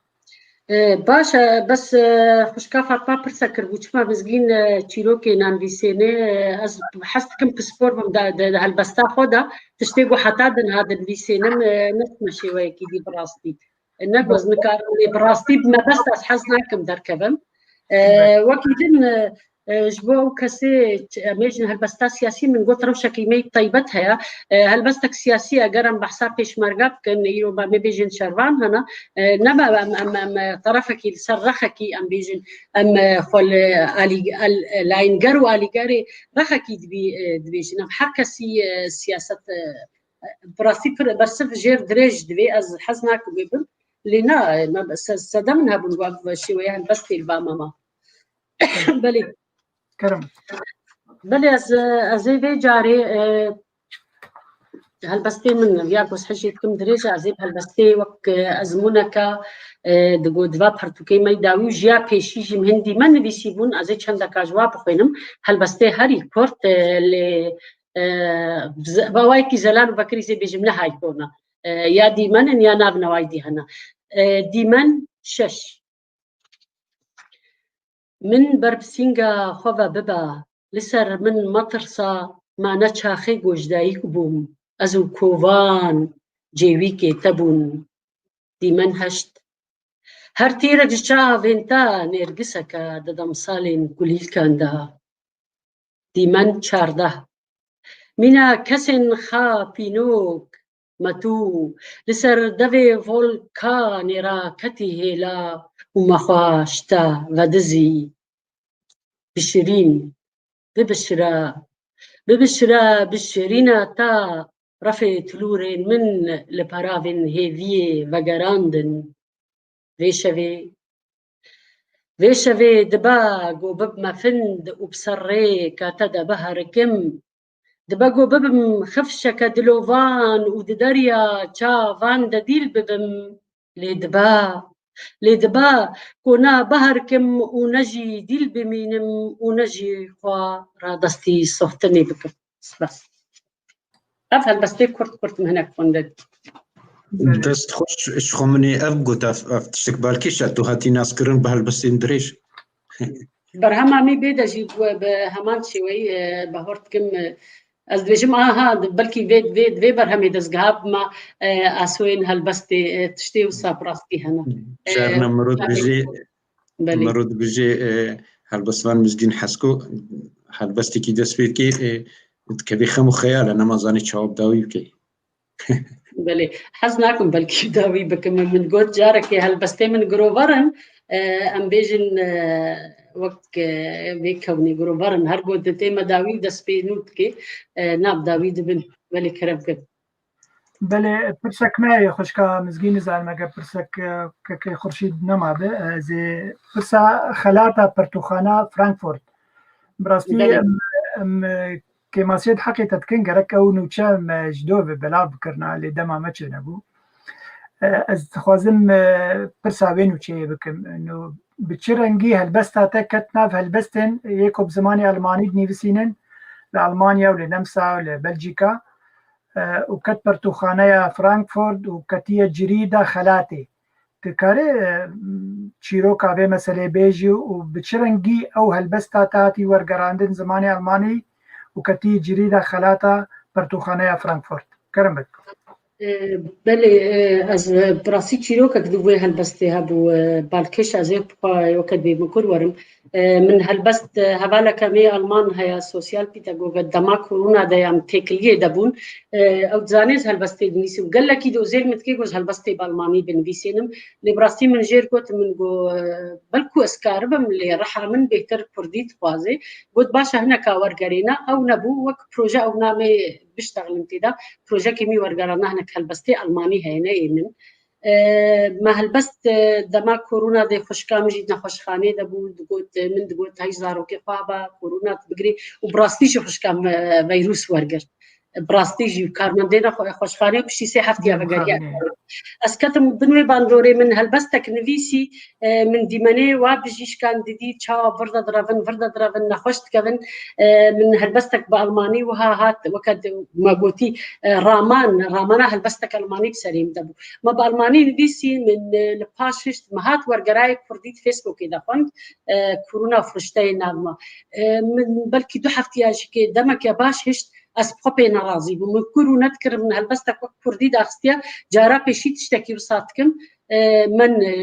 E, baş e, bes, e, xwişka Fatma pirsa kiribû, çima Mizgîn, e, çîrokê nanivîsêne, e, ez hez dikim pispor bim da, de, de helbesta xwe de, tiştê ku heta di niha dinivîsênim, e, nestime şêweyekî dî bi rastî. E, ne ku ez nikarim, lê bi rastî bi mebest ez hez nakim derkevim. E, Evet. wekî din, e, e, ji bo ew kesê, ç-, em ê jin helbesta siyasî min got rewşekî me yê taybet heye. E, helbestek siyasî eger em behsa pêşmerga bikin, îro me bêjin şervan hene, e, ne me em, em, em, e, terefekî li ser rexekî em bêjin, em, e, xwe li alî-, el-, e, layînger û alîgerê rexekî dibî, e, dibêjin. Em her kesî, e, siyaset, e, bi rastî pir bersiv jêr dirêj divê, ez hez nakim wê bim. Lê na, e, me, se-, sede min hebûn, we bi şêweye helbestê li ba me ma. Belê. Kerem. Belê ez, ez ê vê carê, e, helbestê min, ya ku ez hejê dikim dirêj e, ez ê bi helbestê wek, e, ezmûneke, e, di go-, di va pertûkê me yê dawî û ji ya pêşî jî min hindî me nivîsî bûn, ez ê çendeka ji wa bixwînim. Helbestê herî kurt, e, lê, e, bi ze-, bi awayekî zelal û vekirî zê bêjim ne hayko ne. E, ya dîmen in ya nav newayî dî hene. E, dîmen şeş. Min ber bi sînga xwe ve bibe, li ser min metirsa, ma ne çaxê ku ji dayik bûm, ez û kovan cêwîkê te bûn. Dîmen heşt. Her tîrek ji çavên te nêrgiseke di demsalên kulîlkan de. Dîmen çardeh. Mîna kesên xapînok, Me tu li ser devê volkanê re ketî hêla û me xwe ji te vedizî. Bişirîn, bibişire, bibişire, bişirîne te refê tilûrên min li peravên hêviyê vegerandin. Vê şevê, vê şevê dibe ku bibme find û bi ser rêka te de biherikim. Dibe ku bibim xifşeke dilovan û di derya çavan de dîl bibim. Lê dibe, lê dibe ku ne biherikim û ne jî dîl bimînim û ne jî xwe radestî sohtinê bikim. Spas. Ev helbestê kurt kurt min hinek xwendin. Dest xweş, ji xwe min ê ev got, ev, ev tiştek balkêş e, tu hatî naskirin bi helbestên dirêj. Berhema me bê de jî bi, bi heman şêweyî, e, bahor dikim, e, ez dibêjim, aha, belkî vê, vê, vê berhemê destgeha bima, e, asoyên helbestê, e, tiştê wisa bi rastî hene. E, Şerine miro dibêjê, belê. Miro dibêjê, e, helbestvan Mizgîn Hesko, helbestekî dest pê dikê, e, dikevê xem û xeyal e, nema zanî çawa bi dawî bikey. Belê, hez nakim belkî dawî bikim. Min got carekê helbestê min girover in, e, em bêjin, e, wek, e, vê kewnê girover in. Her got tê me dawî dest pê nû dikê, e, na bi dawî dibin. Belê kerem kin. Belê, pirsek me ye, xwişka Mizgîn, nizanim eger pirsek, e, kekê Xurşîd nemabe, e, ez ê pirsa xelata pertûxana Frankfurt. Bi rastî Belê. em, em, e, kêmasiyê di heqê te dikin, gerek ew nûçe me ji dor ve belav bikirina, lê dema me çênebû. E, ez dixwazim, e, pirsa wê nûçeyê bikim. Nû, bi çi rengî helbesta te ket nav helbestên yê ku bi zimanê Almanî dinivîsînin li Almanya û li Nemsa û li Belcîka, e, û ket pertûxaneya Frankfurt û ketiye cirîda xelatê? Dikarî, e, çîroka vê meseleyê bêjî û bi çi rengî ew helbesta te hatî wergerandin zimanê Almanî û ketî cirîda xelata pertûxaneya Frankfurt? Kerem bik. E, belê, e, ez, e, bi rastî çîrokek di vê helbestê hebû, e, balkêş ez ê xwe weke dibê min kur werim. E, min helbest, e, hevaleke me Alman heye, sosyal pedagoge, dema korona de em têkiliyê de bûn. E, ew dizanê ez helbestê dinivîsim. Gelekî dozêr min dikê ku ez helbestê bi almanî binivîsînim. Lê bi rastî min jêr got, min got, e, belku ez karibim, lê reha min bêhtir kurdî dixwaze. Got, baş e, hineka wergerêne. Ew nebû, wek proje ew namê biştexilin tê de. Projekê min wergerandina hinek helbestê almanî heye, ne yê min. E, me helbest, e, dema korona de xwişka min jî di nexweşxanê de bû, digot, e, min digot, hey zarokê xwe ba korona tu bigirî û bi rastî jî xwişka min, e, veyrûs wergirt. Bi rastî jî karmendê nexwe-, xweşxanê piştî sê heftiya vegeriya. Ez ketim bin wê bandorê, min helbestek nivîsî, e, min dîmenê wa bijîşkan didî, çawa vir de direvin, vir de direvin, nexweş dikevin. E, min helbestek bi almanî wiha hat, weke di-, me gotî, e, raman, ramana helbestek almanî bi serê min de bû. Me bi almanî nivîsî, min, e, li paş hişt, me hat wergerayê kurdî di Facebookê de xwend, e, Kurûna firişteyê nav me. E, min belkî du heftiya jî kê demeke baş hişt, ez bi xwe pê nerazî bûm. Min kur û nedikirim, min helbestek wek kurdî daxistiye, cara pêşî tiştekî wisa dikim. E, min, e,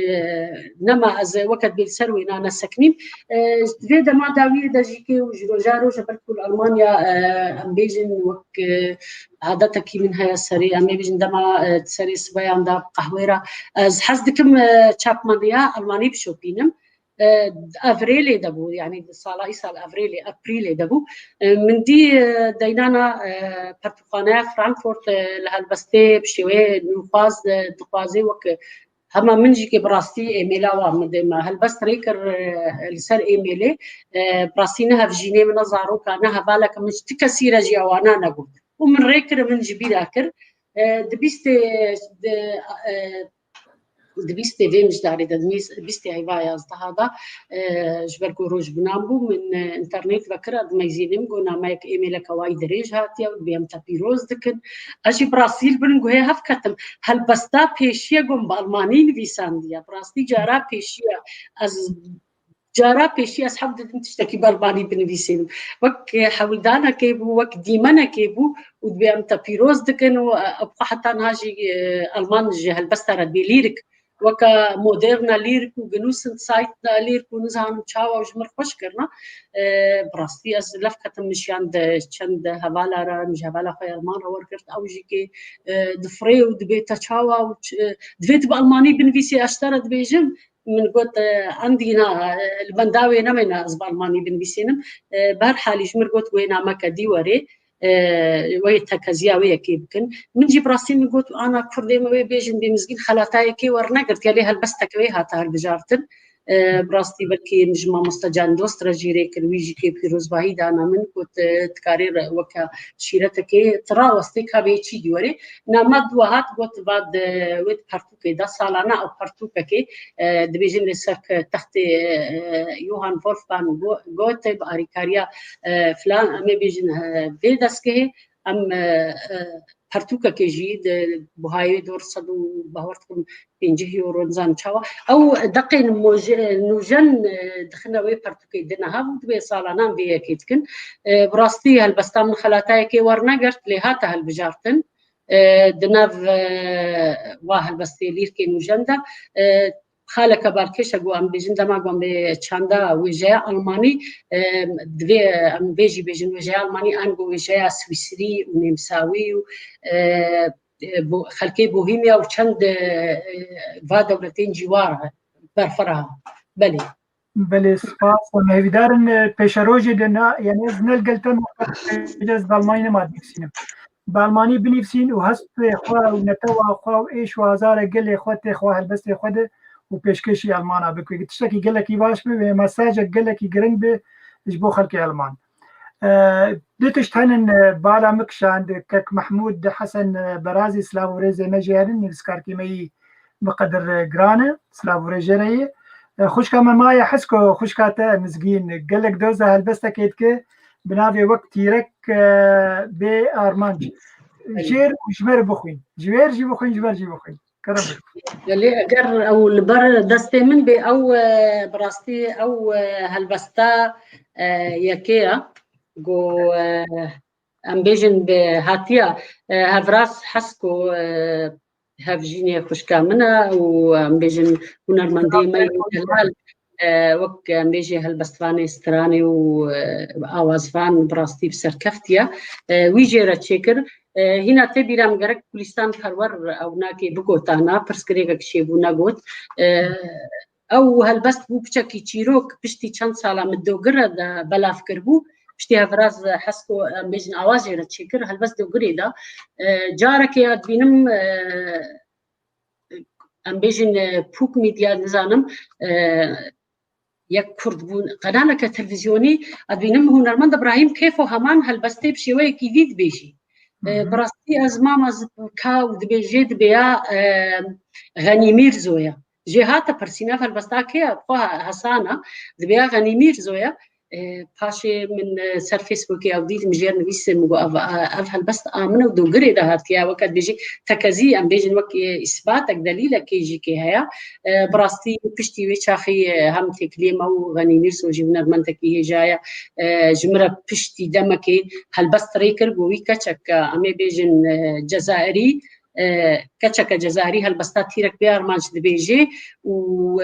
nema ez weke dibê li ser wêna nesekinîm. E, di vê dema dawiyê de jî kê û ji roja roja belkû li Almanya, e, em bêjin wek, e, adetekî min heye serê, em ê bêjin dema, e, serê sibeyan de qehwê re. Ez hez dikim, e, çapmeniya Almanî bişopînim. E, Evrêlê de bû, yanî sala îsal Evrêlê, Eprîlê de bû. E, min dî, e, deynana, e, pertûkxaneya Frankfurt, e, li helbestê bi şêweyê nûxwaz, e, dixwazê wek, e, hema min jî kê bi rastî êmêla wan min dê me helbest rê kir, e, li ser êmêlê, e, bi rastî ne hevjînê min, ne zaroka, ne hevaleke min, ji ti kesî re jî ewana negot. Û min rê kir, min ji bîra kir. E, di bîstê, di, e, Di bîstê vê mijdarê de, di bîstê heyva yazdeha de, e, ji ber ku roj binan bû, min, e, înternet vekira, dimeyzînim, got nameyek, êmêleke wayî dirêj hatiye û dibê em te pîroz dikin. Ez jî bi rastî li bin guhê hev ketim. Helbesta pêşiye got bi almanî nivîsandiye. Bi rastî cara pêşiye ez Cara pêşî ez hev didim tiştekî bi almanî binivîsînim. Wek, e, hewldanekê bû, wek dîmenekê bû û dibê em te pîroz dikin û, e, bi xwe heta niha jî, e, alman ji helbesta re dibê lîrik weke moderna lîrik û ginûsin saytna lîrik û nizanim çawa û ji mir xweş kirina. E, bi rastî ez lef ketim min şiyan di çend hevala re, min ji hevala xwe Alman re wergirt, ew jî kê, e, difirê û dibê te çawa û ç-, e, divê tu bi Almanî binivîsî, ez ji te re dibêjim, min got, e, endî na, e, li benda wê nemêne ez bi Almanî binivîsînim. E, bi her halî ji mir got wê nameke dî werê, e, wê tekeziya wê yekê bikin. Min jî bi rastî min got, ana kurdê me wê bêjin bê Mizgîn xelatayekê wernegirt, ya lê helbesteke wê hate hilbijartin. E, bi rastî belkî min ji mamosta Can Dost re jî rê kir, wî jî kê pîrozbahî dana min, got, e, tu karê re weke şîretekê tu rawestê ka bê çî dî werê. Nama dua hat got, va di wê di pertûkê de salane ew pertûkekê, e, dibêjin li ser textê, e, Johann Wolfgang Go-, Goethe bi arîkariya, e, filan, em ê bêjin, e, vê destgehê, em, e, e, pertûkekê jî di buhayê dor sed û, bawer dikim, pêncî euro, nizanim çawa. Ew deqên moje-, nûjen, e, dixine wê pertûkê dine hev û dibê salanan vê yekê dikin. E, bi rastî helbesta min xelatayekê wernegirt, lê hate hilbijartin. E, di nav, e, wa helbestê lîrkê nûjen de, e, xaleke balkêş e, ku em bêjin dema ku em bê çanda wêjeya Almanî, e, divê em vê jî bêjin wêjeya Almanî, ango wêjeya Swîsrî û Nêmsawî û, e, e, bo-, xelkê Bohîmya û çend, e, e, va dewletên cîwar berfireh. Belê. Belê, spas. Em hêvîdar in, e, pêşerojê de na, yani ez ne li gel te me, ez bi Almanî nema dinivîsînim. Bi Almanî binivîsîn û hestê xwe û netewa xwe û êş û azarê gelê xwe tê xwe helbestê xwe de û pêşkêşî Almana bike. Tiştekî gelekî baş be, wê mesajek gelekî giring be ji bo xelkê Alman. E, du tişt henin, e, bala min kişand, kek Mehmûd Hesen, e, Berazî, silav û rêzê me jê herin, nivîskarkê me yî bi qedir, e, giran e, silav û rê jê re ye. E, xwişka me maye Hesko, xwişka te Mizgîn, gelek doza helbestekê dike, bi navê Wek Tîrek, e, bê Armanc. Jêr û ji me re bixwîn. Ji wêr jî bixwîn, ji me re jî bixwîn. Kerem bike. Belê, eger ew li ber destê min bê, ew, e, bi rastî ew, e, helbesta, e, yekê ye. Go, e, em bêjin bi hatiya, e, Hevraz Hesko, e, hevjînê xwişka min e û em bêjin hunermendê me yê delal, e, wek em bêjê helbestvanê stranê û, e, awazvan bi rastî bi serkeftiye. E, wî jê re çêkir. E, hîna tê bîra min gerek Gulîstan Perwer ew nakê bigotana, pirsgirêkek çêbû negot. E, ew helbest bû piçekî çîrok, piştî çend sala min dogire de belav kiribû. Piştî Hevraz Hesko, em bêjin, awazê re çêkir, helbest dogirê de. E, carekê ya dibînim, e, em bêjin, e, Pûk Medya, nizanim, e, yek Kurd bûn, qenaleke televîzyonî, ez dibînim hunermend Ibrahîm Kêfo heman helbestê bi şêweyekî vî dibêjî. E, Hı hı. Bi rastî ez mam ez ka û dibêjê dibêya, e, Xenî Mîrzo ye. Jê hate pirsîn, ev helbesta kê ye? Xwe Hesan e, dibêya Xenî Mîrzo ye. E, paşê min, e, ser Facebookê ew dît, min jê re nivîsî, min got, ev, e, ev helbest a min e û dogirê de hatiye, weke dibêjî tekezî, em bêjin wek, e, îsbatek, delîlekê jî kê heye. E, bi rastî piştî wê çaxî, e, hem têkiliyê me û Xenî Mîrzo jî hunermendekî hêja ye. E, ji min re piştî demekê helbest rê kir, got, wî keçek, e, em ê bêjin, e, Cezayirî, e, keçeke Cezayirî helbesta Tîrek bê Armanc dibêjê û,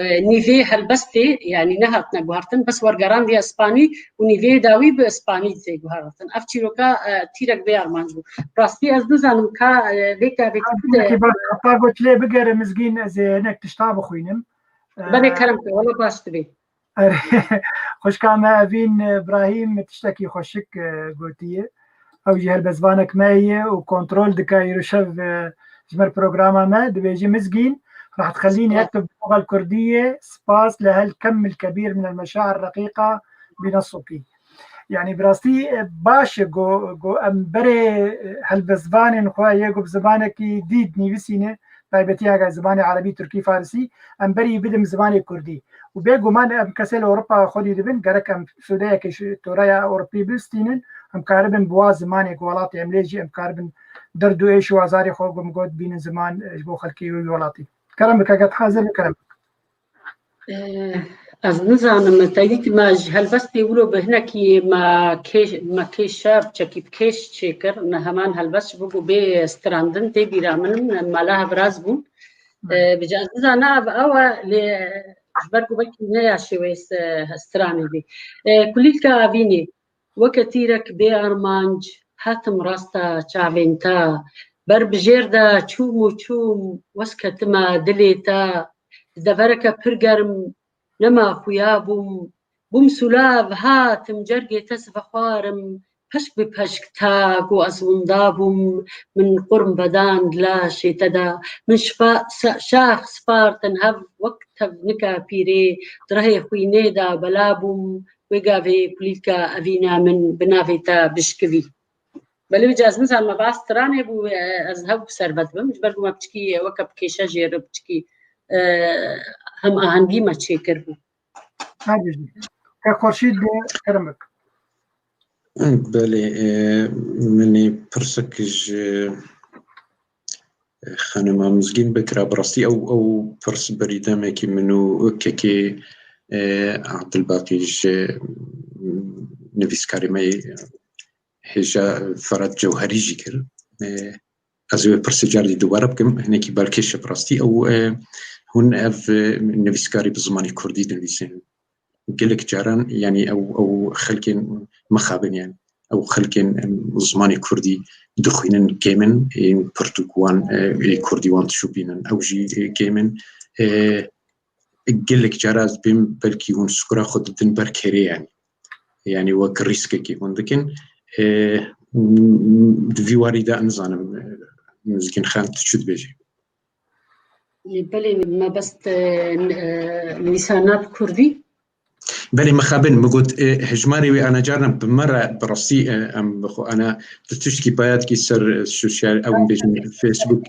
e, nîvê helbestê, yanî nehatine guhertin, bes wergerandiye Spanî û nîvê dawî bi Spanî tê guhertin. Ev çîroka, e, Tîrek bê Armanc bû. Rastî ez nizanim ka, e, vê karê Belkî bak, heta got lê bigere Mizgîn, ez ê hinek tişta bixwînim. E, Belê kerem ke, wele baş dibê. Erê, xwişka me Evîn Îbrahîm tiştekî xweşik, e, gotiye. Ew jî helbestvanek me ye û kontrol dike îro şev, e, ji me re programa me. Dibêje Mizgîn, راح تخليني أكتب باللغة الكردية، سباس لهالكم الكبير من المشاعر الرقيقة بنصك. Yani bi rastî, e, baş e, go, go em berê, e, helbestvanên xwe yê ku bi zimanekî dî dinivîsîne, taybetî heke zimanê erebî, tirkî, farisî, em berî bidin zimanê kurdî. Û bêguman em kesê li Ewropa xwedî dibin, gerek em sûdeyeke ji toreya Ewropî bistînin, em karibin bi wa zimanê ku welatê em lê jî em karibin derd û êş û azarê xwe, ku min got, bînin ziman, e, ji bo xelkê wî welatî. Kerem bike, get hazir bi kerem bike. Eh, ez nizanim, te dît me ji helbestê wilo bi hinekî me kêş, me kêşe, çekî bi kêş çêkir, ne heman helbest ji bo ku bê strandin, tê bîra min, mala hevraz bûn. E, bi cazîza nav ew e, lê ji ber ku belkî ne ya şêweyê se-, stranê bî. E, kulîlka evînê, weke tîrek bê armanc, hatim rasta çavên te. Ber bi jêr de çûm û çûm, wes ketime dilê te. Ji devereke pir germ nema xuya bûm, bûm sûlav, hatim cergê te sivexwarim, peşk bi peşk ta ku ez winda bûm, min qurm vedan di laşê te de, min şifa-, sa-, şax spartin hev wek tevnika pîrê, di rehê xwînê de bela bûm, wê gavê kulîlka evîna min bi navê te bişkivî. Belê, bi cazîza me bas stranê bû, e, ez hev bi servet bim, ji ber ku me piçkî weke bi kêşe jê re piçkî, e, hem ahengî me çêkir bû. Hadi jî. Ke Xurşîd bê, kerem bik. Belê, e, min ê pirsek ji, e, xanima Mizgîn bikira. Bi rastî ew, ew pirs berî demekî min û kekê, e, Abdulbaqî ji nivîskarê me yê hêja Ferhat Cewherî jî kir. E, ez ê wê pirsê car dî dubare bikim, hinekî balkêş e bi rastî. Ew, e, hûn ev, e, nivîskarî bi zimanê kurdî dinivîsin. Gelek caran, yanî ew, ew xelkên mixabin, yanî ew xelkên, em, zimanê kurdî dixwînin kêm in, ên pirtûk wan, e, ê kurdî wan dişopînin. Ew jî, e, kêm in. E, gelek cara ez bêm belkî hûn sikura xwe didin ber kêrê, yanî. Yanî wek rîskekê hûn dikin. E, m-, di vî warî de nizanim, e, Mizgîn Xan, tu çi dibêjî? Belê, mebest, e, n-, e, nivîsana bi kurdî. Belê, mixabin, min got, e, hejmarê wê ana carna bi me re bi rastî, e, em bi xwe ana tu tiştkî paya dikî ser, e, sosyal, ew bêjin Facebook,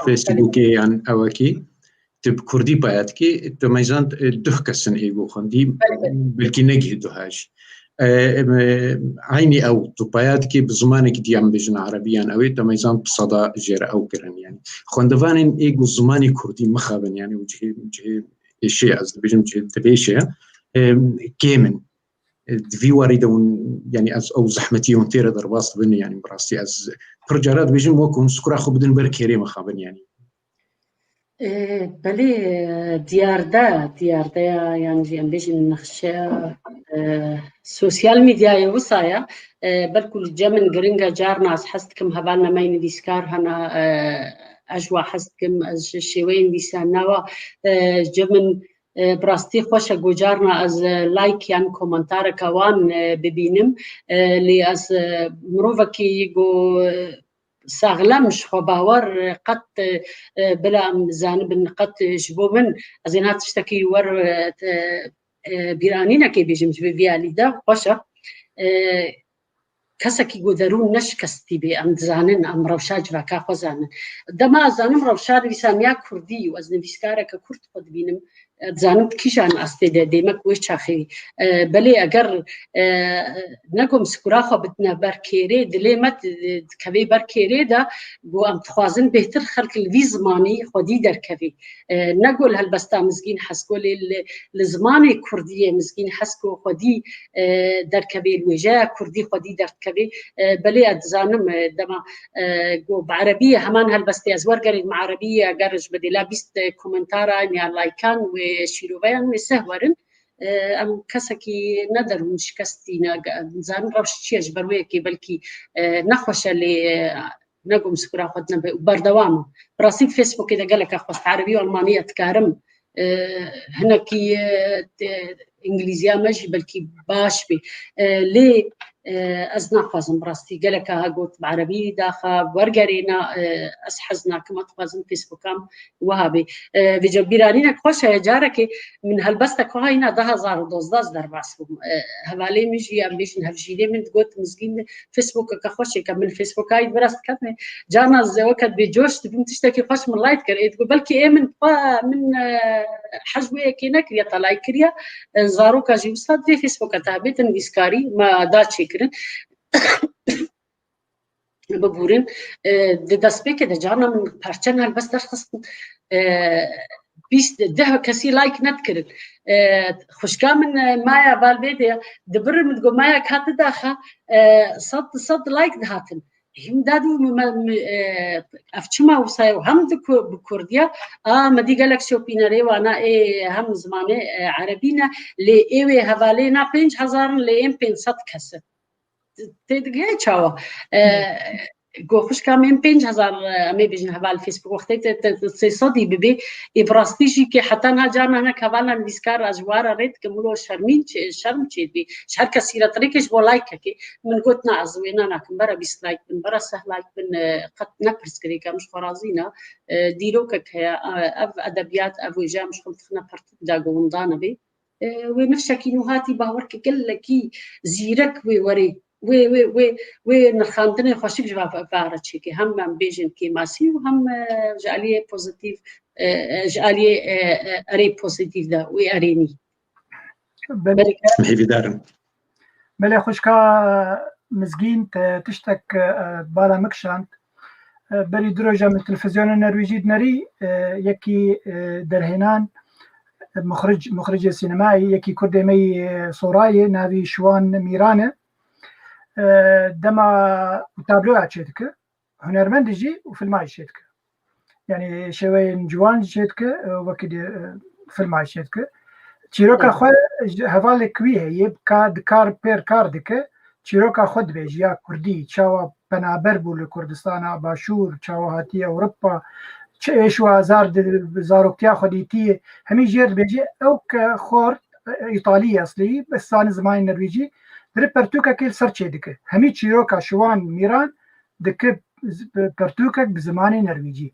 Facebookê yan ewekî. Tu bi kurdî paya dikî, tu meyzan, e, duh kesin êgo xwendî, belkî negihî duha jî. E, em, e, eynî ew, tu paya dikî bi zimanekî dî em bêjin erebî yan ewê, tu meyzan bi seda jê re ew kirin, yanî. Xwendevanên êgo zimanê kurdî mixabin, yanî, û cihê, cihê êşê, ez dibêjim cihê divê êşê ye, e, kêm in. E, di vî warî de hûn, yanî ez ew zehmetî hûn tê re derbas dibin, yanî bi rastî ez pir cara dibêjim wek hûn sikura xwe bidin ber kêrê mixabin, yanî. E, belê, e, diyarde, diyarde ya, yan jî em bêjin nexşe, e, sosyal medyayê wisa ye. E, belkû li cem min giring e, carna ez hez dikim hevalna me yê nivîskar hene, e, ez ji wa hez dikim, ez ji şêweyên nivîsandina wa, e, cem min, e, bi rastî xweş e ku carna ez, e, like yan komentareke wan, e, bibînim. E, lê ez, e, mirovekî ku, e, saxlem, ji xwe bawer, e, qet, e, e, bila em zanibin qet, e, ji bo min, ez ê niha tiştekî wer, e, te, e, bîranînekê bêjim ji vê vî alî de, xweş e. E, kesekî ku derûn neşikestî bê, em dizanin, em rewşa civaka xwe zanin. Dema ez zanim rewşa nivîsandina kurdî û ez nivîskareke kurd xwe dibînim, e, dizanim di kîjan astê de dê me ku wê çaxê, e, belê eger, e, ne ku em sikura xwe bidine ber kêrê, dilê me di-, dikevê ber kêrê de, ku em dixwazin bêhtir xelk li vî zimanî xwedî derkevê. E, ne ku li helbesta Mizgîn hez ku lê li, li zimanê kurdî yê Mizgîn hez ku xwedî, e, derkevê, li wêjeya kurdî xwedî derdikevê. E, belê ez dizanim, e, dema, e, ku bi erebî ye, heman helbestê ez wergerîm erebî ye, eger ji bedêla bîst komentara ya laykan wê şîroveyan wê seh werin, e, em kesekî ne derûn şikestî ne, em dizanin rewş çi ye, ji ber wê yekê belkî, e, nexweş e lê, e, ne ku em sikura xwe dine be û berdewam in. Bi rastî di Facebookê de gelek e xwest, erebî û almanî ez dikarim, e, hinekî, e, te-, îngilîziya me jî belkî baş bê. E, lê, e, ez naxwazim bi rastî gelek e got bi erebî daxa wergerêna, e, ez hez nakim, ez dixwazim Facebooka me wiha bê. E, vêca bîranînek xweş heye, carekê min helbestek wiha hîna du hezar û dozdeh ez derbas bûm. E, hevalê min jî, em bêjin hevjînê min digot, Mizgîn Facebookeke xweşêke, min Facebooka wî bi rastî ketime. Carna ez weke bêcoş dibim, tiştekî xweş min like kir. Ê digot, belkî ê min xwe, min, e, hez wê yekê nekiriye, te like kiriye. E, zaroka jî wisa divê Facebooka te hebê, te nivîskarî me da çêkirin. Bibûrin. E, di destpêkê de carna min parçen helbest derxistin. E, bîst, deh kesî like nedikirin. E, xwişka min, e, maya val vê de, dibirin min digot, maya ka tu daxa, e, sed, sed like dihatin. Him dad û me, me, e, ev çima wisa ye û hem di ku-, bi kurdiya, a, me dî gelek şopînerê wana ê hem zimanê, e, erebî ne, lê ê wê hevalê na pênc hezar in, lê ên pênc sed kes in. Tê digihê çawa? E, go xwişka min pênc hezar, e, em ê bêjin heval Facebook, wextê te, te, te sê sedî bibê, ê bi rastî jî ke heta niha carna hinek hevalna nivîskar a ji wara rê dikim, wilo şermîn çê-, şerm çêdibî. Ji her kesî re tirêkê ji bo laykekê. Min got, na, ez wêna nakim, bera bîst layk bin, bera seh layk bin, e, qet ne pirsgirêk e, em ji xwe razî ne. E, dîrokek heye, e, ev edebiyat, ev wêje em ji xwe dixine pertûk de, go winda nebê. E, wê nifşekî nû hatî, bawer ke gelekî zîrek wê werê, wê, wê, wê, wê nirxandinê xweşik ji va, va re çêke. Hem em bêjin kêmasî û hem, e, ji aliyê pozîtîf, e, e, ji aliyê, e, e, erê pozîtîf de, wê erênî. Belê. Hêvîdar im. Belê xwişka Mizgîn, te tiştek, e, bala min kişand. E, berî du roja min televîzyona Norwêcî dinerî, e, yekî, e, derhênan, e, muxric, muxricê sînemayî, yekî kurdê me yî, e, Sorayê, navî Şiwan Mîran e. E, dema û tabloya çêdike, hunermend jî û filma jî çêdike. Yani şêweyên ciwan jî çêdike, e, wekî di, e, filma jî çêdike. Çîroka Evet. xwe ji hevalek wî heye, ka dikar pêr kar dike, çîroka xwe dibêje ya kurdî, çawa penaber bû li Kurdistana Başûr, çawa hatiye Ewropa, çi êş û azar di zaroktiya xwe dîtiye, hemî jêr dibêje, ew ke xort, e, Îtalî eslî, bi zani zimanê Norwêcî, diri pertûkekê li ser çêdike. Hemî çîroka Şiwan Mîran dike z-, bi pertûkek bi zimanê Norwêcî.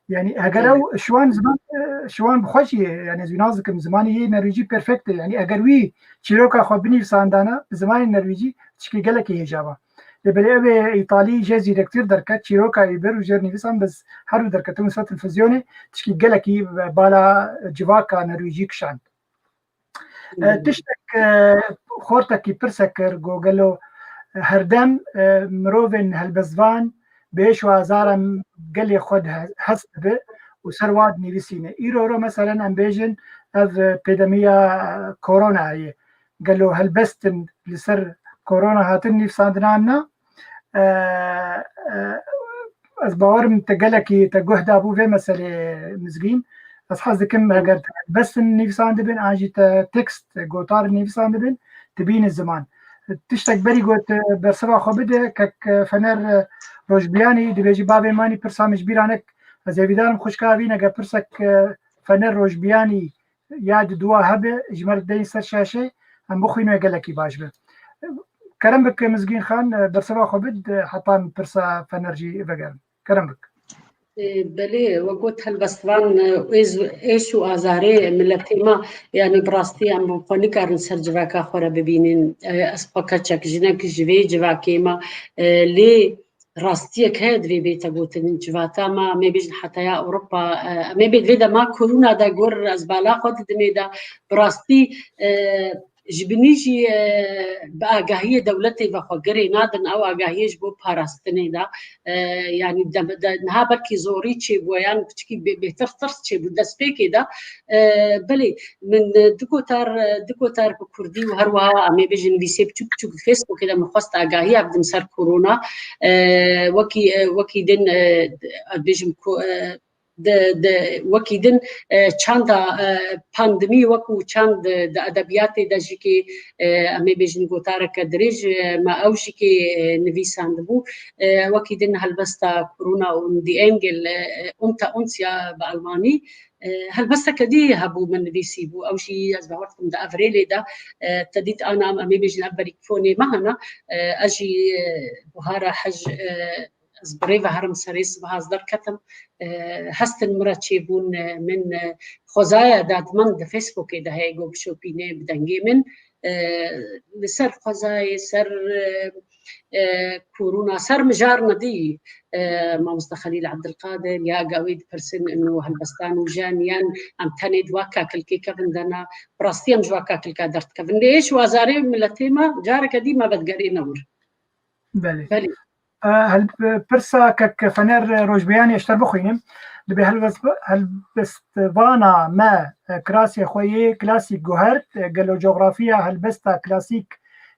Yani eger Evet. ew Şiwan ziman, e, Şiwan bi xwe jî, yani ez wî nas dikim, zimanê yê Norwêcî perfekt e. Yani eger wî çîroka xwe binivîsandana bi zimanê Norwêcî, tişkî gelekî hêja ba. Lê belê ew ê Îtalî jê zîrektir derket, çîroka wî bir û jê nivîsan, bi her du derketin ser televîzyonê, tişkî gelekî bala civaka Norwêcî kişand. E, tiştek, e, xortekî pirse kir, got, gelo, e, herdem, e, mirovên helbestvan bi êş û azara gelê xwe de he-, hest dibe û ser wa dinivîsîne. Îro ro, meselen, em bêjin ev, e, pêdemiya, e, koronayê. Gelo helbestin li ser korona hatin nivîsandin an na? E, e, ez bawerim te gelekî te guh dabû vê meselê, Mizgîn. Ez hez dikim, Hı. eger te helbestin nivîsandibin, an jî te tekst, gotar nivîsandibin, dibînin ziman. Tiştek berî got, e, bersiva xwe bide, kek, e, Fener, e, Rojbiyanî, dibêjî bavê manî pirsa min ji bîra nek. Ez hêvîdar im xwişka Evîn, eger pirsek, e, Fener Rojbiyanî ya di dua hebe, ji me re deyin ser şaşê, em bixwînin, gelekî baş be. Kerem bike Mizgîn Xan, bersiva xwe bid, heta em pirsa Fener jî vegerin. Kerem bik. Ê, belê, we got helbestvan, ê, êz-, êş û azarê miletê me, yanî bi rastî em xwe nikarin ser civaka xwe re bibînin. Ê, ez xwe keçek, jinek ji vê civakê me, ê, lê rastiyek heye divê bête gotin. Civata me, em ê bêjin hetaya Ewropa, e, em ê bê divê dema korona de gur ez bala xwe didimê de, bi rastî, e, ji binî jî, e, bi agahiyê dewletê vexwe girê nadin, ew agahiyê ji bo parastinê de, e, yanî de, de, niha belkî zorî çêbûye, yan piçikî bê-, bêtir tirs çêbû destpêkê de, e, belê, Min, e, du gotar, e, du gotar bi kurdî û her wiha em ê bêjin nivîsê biçûk biçûk di Facebookê de min xwest agahiya bidim ser korona. E, wekî, e, wekî din, e, ez bêjim ku, e, di, di, wekî din, e, çanda, e, pandemî wekû çand di, di edebiyatê de jî kê, e, em ê bêjin gotareke dirêj, e, me ew jî kê, e, nivîsandibû. E, wekî din helbesta Corona und die Engel, e, e, Unter uns ya bi almanî, e, helbesteke dî hebû min nivîsîbû. Ew jî ez bawer dikim di ev rêlê de, e, te dît ana em ê bêjin ev berîkfonê me hene. E, ez jî, e, buhara hej, e, ez bi rê ve herim serê sibiha ez derketim. E, hestin min re çêbûn, e, min, e, xwezaya dadmend di Facebookê de heye, got bişopîne bi dengê min. E, li ser xwezayê, ser, e, e, korona, ser mijar nedî, e, mamoste Xelîl Ebdilqadir, ya gawê dipirsin, ino helbestan û jen, yan em tenê di wa kakilkê kevin de ne, bi rastî em ji wa kakilka derdikevin. Lê êş û azarê miletê me careke dî me vedigerê ne wir. Belê. Belê. E, hel-, pirsa kek Fener Rojbeyanî ez ji te re bixwînim. Dibê helbest-, helbestvana me, e, kirasê xwe yê klasîk guhert, e, gelo coxrafiya helbesta klasîk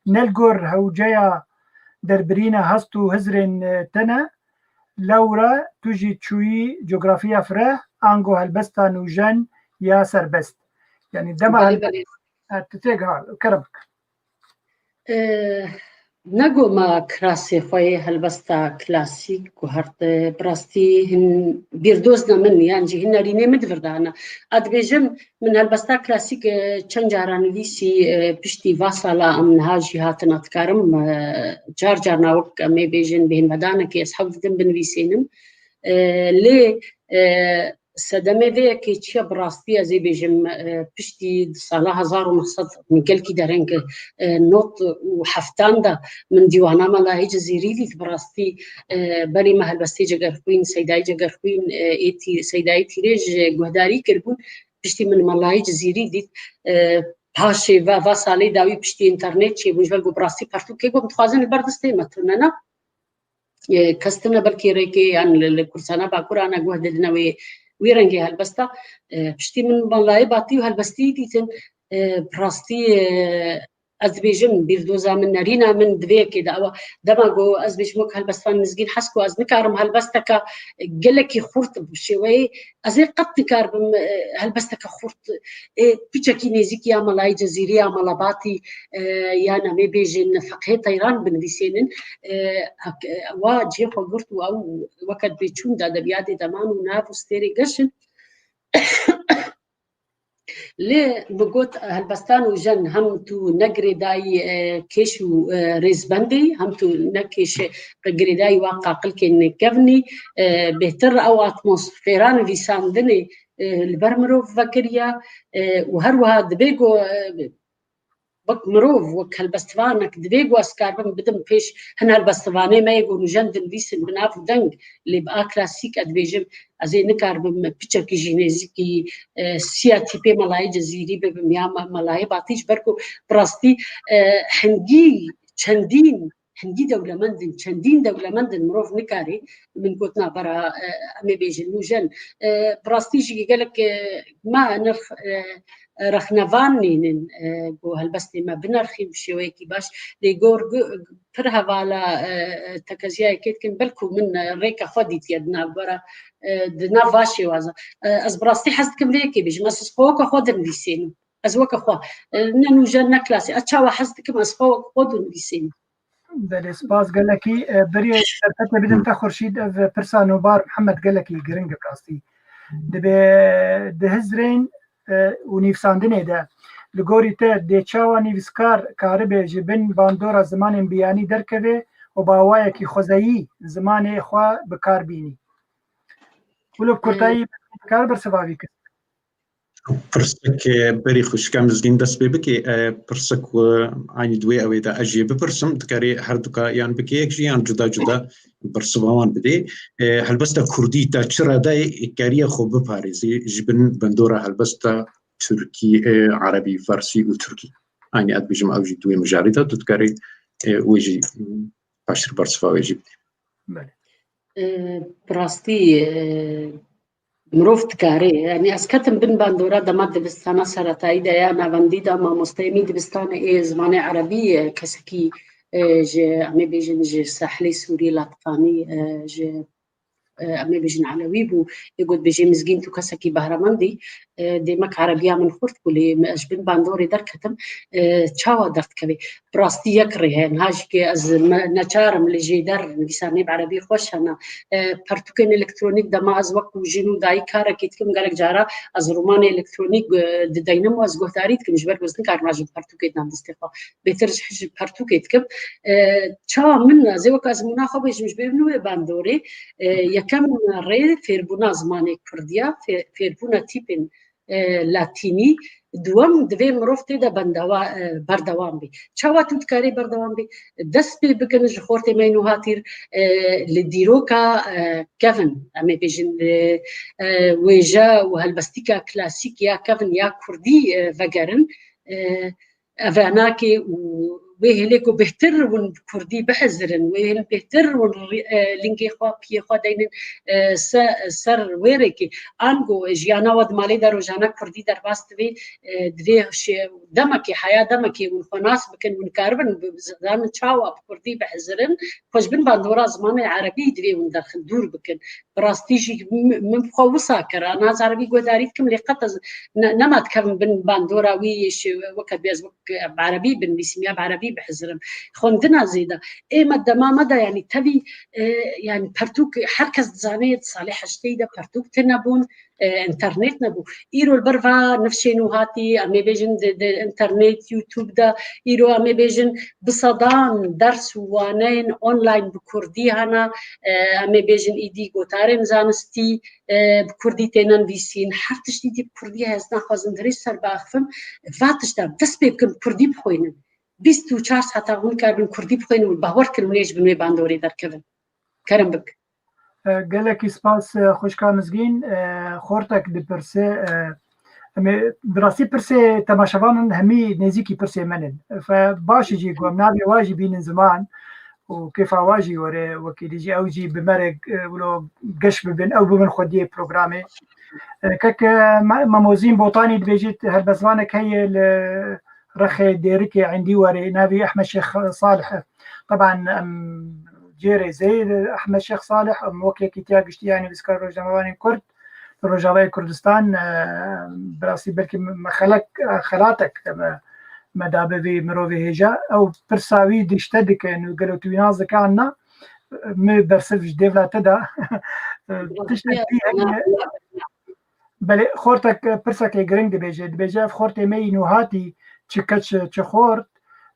ne li gor hewceya derbirîna hest û hizrên, e, te ne, lewra tu jî çûyî cografiya fireh, ango helbesta nûjen ya serbest. Yanî dema Belê, hel-, belê. E, tu têgiha, kerem bike. E, Nego me kirasê xwe yê helbesta klasîk guhert, e, bi rastî hin bîrdoz ne min, yan jî hin nerînê min di vir de hene. A dibêjim, min helbesta klasîk, e, çend cara nivîsî, e, piştî va sala em niha jî hatina dikarim, e, car carna wek em ê bêjin bêhnvedanekê ez hewl didim binivîsênim. E, lê, e, sedemê vê yekê çi ye bi rastî ez ê bêjim, e, piştî di sala hezar û neh sed min gelkî dereng, e, not û heftan de min dîwana Melayê Cizîrî dît bi rastî, e, berî me helbestê Cegerxwîn, Seydayê Cegerxwîn, e, ê Tî-, Seydayê Tîrêj, e, guhdarî kiribûn. Piştî min Melayê Cizîrî dît, e, paşê ve, va salê dawî piştî înternet çêbûn, ji ber ku bi rastî pertûkê ku em dixwazin li ber destê me tune ne. E, kes tune belkî rêkê yan li, li Kurdistana Bakur ana guh didine wê, wî rengê helbesta. E, piştî min Melayê Batî û helbestî dîtin, e, bi rastî, e, ez dibêjim, bîrdoza min, nerîna min di vê yekê de ew e. Dema ku ez bêjim wek helbestvan Mizgîn Hesko, ez nikarim helbesteke gelekî xurt bi şêweyê, ez ê qet nikaribim, e, helbesteke xurt, e, piçekî nêzîkî ya Melayê Cizîrî ya Melebatî, e, yan em ê bêjin Feqihê Teyran binivîsênin. E, hak-, e, wa cihê xwe girt û ew weke dibê çûn di edebiyatê de man û nav û stêrê geş in. Lê min got, helbestan û jen hem tu ne girêdayî, e, kêş û, e, rêzbendê, hem tu ne kêşê girêdayî wa qaqilkên kevnî, e, bêhtir ew atmosfera nivîsandinê, e, li ber mirov vekiriye, e, û her wiha dibê ku, e, wek mirov, wek helbestvanek divê ku ez karibim bidim pêş hin helbestvanê me yê ku nûjen dinivîsin bi nav û deng, lê bi a klasîk ez dibêjim, ez ê nikaribim piçekî jî nêzîkî, e, siya tîpê Melayê Cizîrî bibim ya me-, Melayê Batî, ji ber ku bi rastî, e, hingî çendîn, hingî dewlemend in, çendîn dewlemend in, mirov nikarê, min got, nabera, e, em ê bêjin nûjen. E, bi rastî jî gelek, e, me nirx, e, rexnevan nînin, e, ku helbestê me binerxî bi şêweyekî baş. Lê gor gu-, pir hevala, e, e, tekeziya yekê dikin, belku min, e, rêka xwe dîtiye di navbera, e, di nav va şêwaza. E, ez bi rastî hez dikim vê yekê bêjim. Ez, ez xwe weke xwe dinivîsênim. Ez weke xwe, e, ne nûjen ne klasî. Ez çawa hez dikim, ez xwe weke xwe dinivîsênim. Belê, spas gelekî. E, berî derfetê bidin te Xurşîd, ev pirsa Nobar Mihemed gelekî giring e bi rastî. Dibê di hizrên, e, û nivîsandinê de, li gorî te dê çawa nivîskar karibe ji bin bandora zimanên biyanî derkeve û bi awayekî xwezayî zimanê xwe bi kar bînî? Wilo bi kurtayî kar bersiva vî kir. Pirsek, e, berî xwişka Mizgîn dest pê bike, e, pirsek, e, aynî di wê ewê de ez jê bipirsim, dikarê her duka yan bike yek jî yan cuda cuda bersiva wan bidê. E, helbesta kurdî ta çi radayê kariye xwe biparêzê ji bin bandora helbesta tirkî, e, erebî, farsî û tirkî. Aynî ez dibêjim ew jî di wê mijarê de tu dikarê, e, wê jî, m, paştir bersiva wê jî bidê. Belê. E, bi rastî, e, mirov dikare, yanî ez ketim bin bandora dema dibistana seretayî de ya navendî de mamosteyê min dibistanê ê zimanê erebî, e, kesekî, e, ji, em ê bêjin ji Sehlê Sûrî, Latqanî, e, ji, e, em ê bêjin Elewî bû, ê got bêjê Mizgîn tu kesekî behremendî, e, dêmek erebiya min xurt bû lê min, ez ji bin bandorê derketim, e, çawa derdikevê? Bi rastî yek rê heye. Niha jî ke ez me-, neçar im li jêder nivîsarnê bi erebî xweş hene. E, pertûkên elektronîk dema ez wekû jin û dayik karekî dikim, gelek cara ez romanê elektronîk, e, dideynim û ez guhdarî dikim, ji ber ku ez nikarim ez ji pertûkê didem destê xwe. Bêtir ji, ji pertûkê dikim. E, çawa min, ez ê wek ezmûna xwe bêjim, ji ber min wê bandorê, e, yekem rê fêrbûna zimanê kurdî ye, fê-, fêrbûna tîpên e, latînî, duwem divê mirov tê de bendewa-, e, berdewam bê. Çawa tu dikarî berdewam bê? Dest pê bikin ji xortê me yên wiha tîr, e, li dîroka, e, kevin, em ê bêjin, e, e, wêje û helbestîka klasîk ya kevin ya kurdî, e, vegerin. E, ev renakê û wê hêlê ku bêhtir hûn bi kurdî bihizirin, wê hêlê bêhtir hûn rî-, e, lingê xwe, piyê xwe deynin, e, se-, ser wê rêkê. Ango jiyana we di malê de rojane kurdî derbas divê, e, divê şê-, demekê, heya demekê hûn xwe nas bikin, hûn karibin bi, bi, zanin çawa bi kurdî bihizirin, xwe ji bin bandora zimanê erebî divê hûn derxin, dûr bikin. Bi rastî jî min, min bi xwe wisa kir. Ana ez erebî guhdarî dikim, lê qet ez ne, nema dikevim bin bandora wî yê şê-, weke bêz wek bi erebî binivîsim ya bi erebî bihizirim. Xwendina zêde. Ê me dema me de, yanî tevî, e, yanî pertûk, her kes dizane di salê heştê de pertûk tune bûn, e, înternet nebû. Îro li ber va nifşên nû hatî, em ê bêjin di, di înternet, YouTube de, îro em ê bêjin bi sedan ders û waneyên online bi kurdî hene, e, em ê bêjin îdî gotarên zanistî, e, bi kurdî têne nivîsîn. Her tiştî dî bi kurdî heye, ez naxwazim dirêj ser biaxivim. Va tişta dest pê bikin, bi kurdî bixwînin. Bîst û çar saeta hûn karibin kurdî bixwînin û bawer kin hûn ê ji bin wê bandorê derkevin. Kerem bik. E, gelekî spas, e, xwişka Mizgîn. E, xortek dipirse, e, em ê, bi rastî pirsê temaşevanan hemî nêzîkî pirsê min in. Fe, baş jî ku em navê wa jî bînin ziman û kêfa wa jî were, wekî dî jî ew jî bi me re, e, wilo geş bibin, ew bibin xwediyê programê. E, kek, e, Ma-, Mamozîn Botanî dibêjit, helbestvanek heye li Rexê Dêrikê Endî werê, navî Ehmed Şêx Salih e. Teban em cê rêzê Ehmed Şêx Salih, em wek yekîtiya giştî ya nivîskar rojnamevanên Kurd, Rojavayê Kurdistan, e, bi rastî belkî me xelek, xelatek me, me dabe vê mirovê hêja. Ew pirsa wî dişte dike, nû gelo tu wî nas dike an na, min bersiv ji dêvla te da. Tiştek dî heye. Belê, xortek, pirsekê giring dibêje. Dibêje, ev xortê me yî nûhatî, çi keç, çi xort,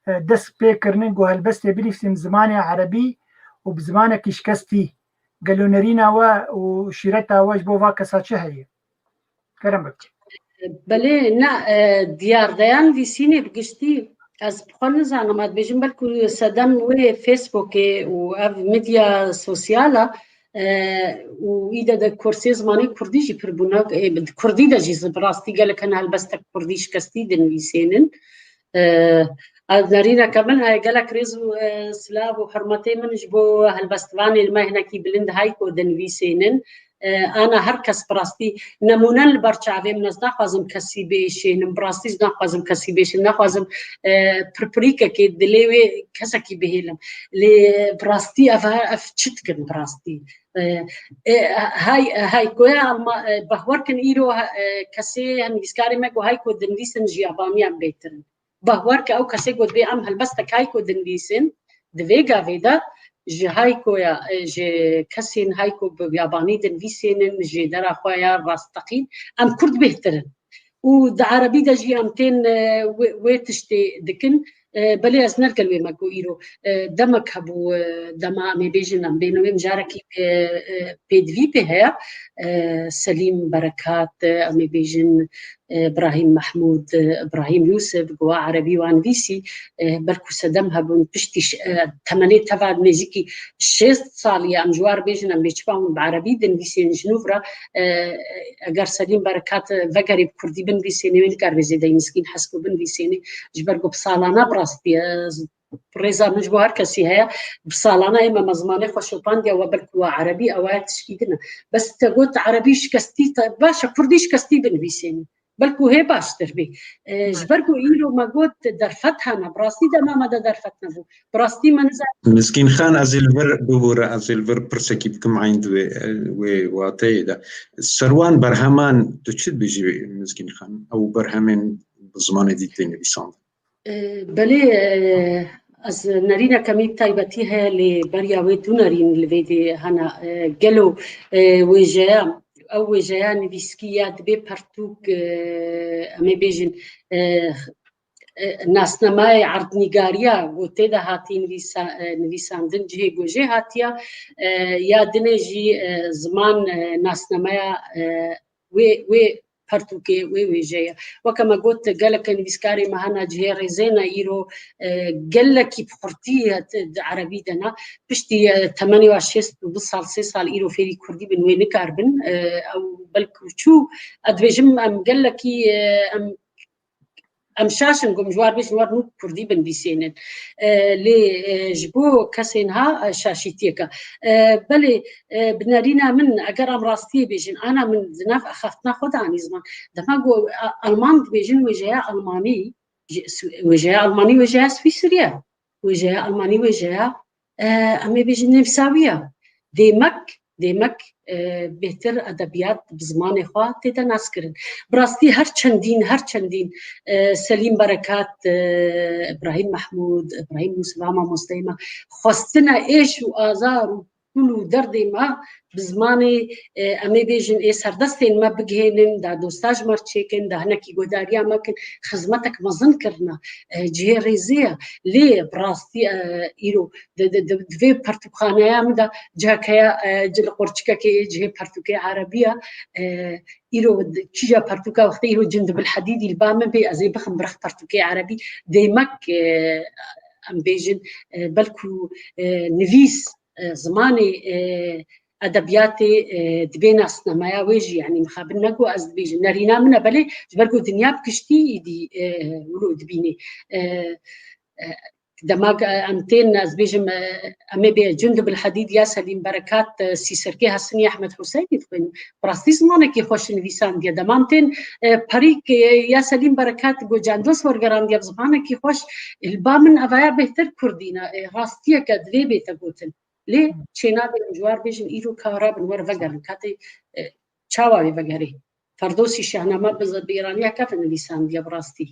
e, dest pê kirinin ku helbestê binivîsim zimanê erebî û bi zimanekî şikestî. Gelo nerîna we û şîreta we ji bo va kesa çi heye? Kerem bike. Belê, ne, e, diyardeya nivîsînê bi giştî, ez bi xwe nizanim, ez dibêjim belkû sedem wê Facebookê û ev medya sosyal a, e, û îde de kursê zimanê kurdî jî pir bûne, e, di kurdî de jî bi rastî gelek hene helbestek kurdî şikestî dinivîsênin. E, ez nerîneke min heye, gelek rêz û, e, silav û hurmetê min ji bo helbestvanê li me hinekî bilind Hayko dinivîsênin. E, ana her kes bi rastî nemûnen li ber çavê min, ez naxwazim kesî biêşênim, bi rastî ez naxwazim kesî biêşênim, naxwazim, e, pirpirîkekê dilê wê kesekî bihêlim. Lê bi rastî ev, ev çi dikin bi rastî? E, e, hay, Haykoya Alma-, e, behwer kin îro, e, kesê hem nivîskarê me ku Hayko dinivîsin ji yabaniyan bêtir in. Bahwer ke ew kesê ku dibê em helbestek Hayko dinivîsin, di vê gavê de ji Haykoya, e, ji kesên Hayko bi yabanî dinivîsênin, ji dera xwe ya rasteqîn, em kurd bêhtir in. Û di erebî de jî em tên, e, wê, wê tiştê dikin. E, belê ez ne li gel wê me got îro, e, demek hebû, e, dema em ê bêjin em bêne wê mijarekî, e, e, pêdivî pê heye. E, Selîm Berekat, e, em ê bêjin, e, Brahîm Mehmûd, e, Brahîm Yûsif, Guha Erebî wan nivîsî, e, belkû sedem hebûn, piştî ş-, e, temenê teva nêzîkî şêst salî ye, em ji war bêjin, em bê çipa hûn bi erebî dinivîsên ji nû vira, e, eger Selîm Berekat vegerî bi kurdî binivîsênê, wê nikaribe zêdeyî Mizgîn Hesko binivîsênê, ji ber ku bi salana bi rastî, e, rêza min ji bo her kesî heye, bi salana ê me, me zimanê xwe şopandiye we, belkû we erebî, ew aya tişkî din e. Bes te got erebî şikestî, te, baş e, kurdî şikestî binivîsênî. Belkû hê baştir bî. E, ji ber ku îro me got derfet hene, bi rastî dema me de derfet nebû. Bi rastî me nizanim. Mizgîn Xan, ez ê li vir bibûre, ez ê li vir pirsekî bikim eyn di wê, wê wateyê de. Serwan Berheman, tu çi dibêjî Mizgîn Xan? Ew berhemên bi zimanê dî tê nivîsandin. E, belê, e, ez nerîneke min taybetî heye, lê beriya wê du nerîn li vê dê hene, e, gelo, e, wêjeya, ew wêjeya nivîskî ya dibê pertûk, e, em ê bêjin, e, e, nasnamayê erdnîgariya ku tê de hatî nivîsa-, e, nivîsandin cihê ku jê hatiya, e, ya dinê jî, e, ziman, e, nasnameya, e, wê, wê pertûkê, wê wêjeyê. Weke me got, geleke nivîskarê me hene cihê rêzê ne îro, e, gelekî bi xurtî di erebî de ne. Piştî, e, temenê wa şêst û du sal, sê sal îro fêrî kurdî bin, wê nikaribin. E, ew belkû çû, ez dibêjim em gelekî, e, em Em şaş in, ku em ji wan bêjin, wan nû kurdî binivîsênin. E, lê, e, ji bo kesên ha, e, şaşîtiyeke. E, belê, e, bi nerîna min, eger em rastiyê bêjin, ana min di nav axaftina xwe de anî ziman. Dema ku, e, Alman dibêjin wêjeya Almanî, ji-, Swi-, wêjeya Almanî wêjeya Swîsriya. Wêjeya Almanî wêjeya, e, em ê bêjin nivîsawiya. Demek, demek, e, bêhtir edebiyat bi zimanê xwe tê de nas kirin. Bi rastî her çendîn, her çendîn, e, Selîm Berekat, e, Îbrahîm Mehmûd, Îbrahîm Mûseva mamosteyê me, xwestine êş û azar û kul û derdê me bi zimanê, e, em ê bêjin ê serdestên me bigihênin, da dosta ji me çêkin, da hinekî guhdariya me kin, xizmetek mezin kirine, e, cihê rêzê ye. Lê bi rastî, e, îro di, di, di, di vê pertûkxaneya min de cihek heye, e, ci li qorçikekê cihê pertûkê erebî ye. E, îro di, kîja pertûka wextê îro Cundub el Hedîdî li ba min bê, ez ê bixim bi rih pertûkê erebî. Demek, e, em bêjin, e, belkû, e, nivîs, e, zimanê, e, edebiyatê, e, dibê nasnameya wê jî, yanî mixabin ne ku ez dibêjim, nerîna min e, belê ji ber ku dinya bi giştî îdî, e, wilo dibînê. E, e, dema, e, em tên, ez bêjim, e, em ê bê Cundub el Hedîd ya Selîm Berekat, e, Sîsirkê Hesinî Ehmed Huseyinî dixwînin. Bi rastî zimanekî xweş nivîsandiye. Dema em tên, e, Perîk, e, ya Selîm Berekat Gocandos wergerandiye bi zimanekî xweş. Li ba min evaya bêhtir kurdî ne, e, rastiyeke divê bête gotin. Lê çênabê em ji wan bêjin îro ka rabin were vegerin. Katê, e, çawa wê vegerê? Ferdosî Şahname bi, bi îraniya kevin nivîsandiye bi rastî.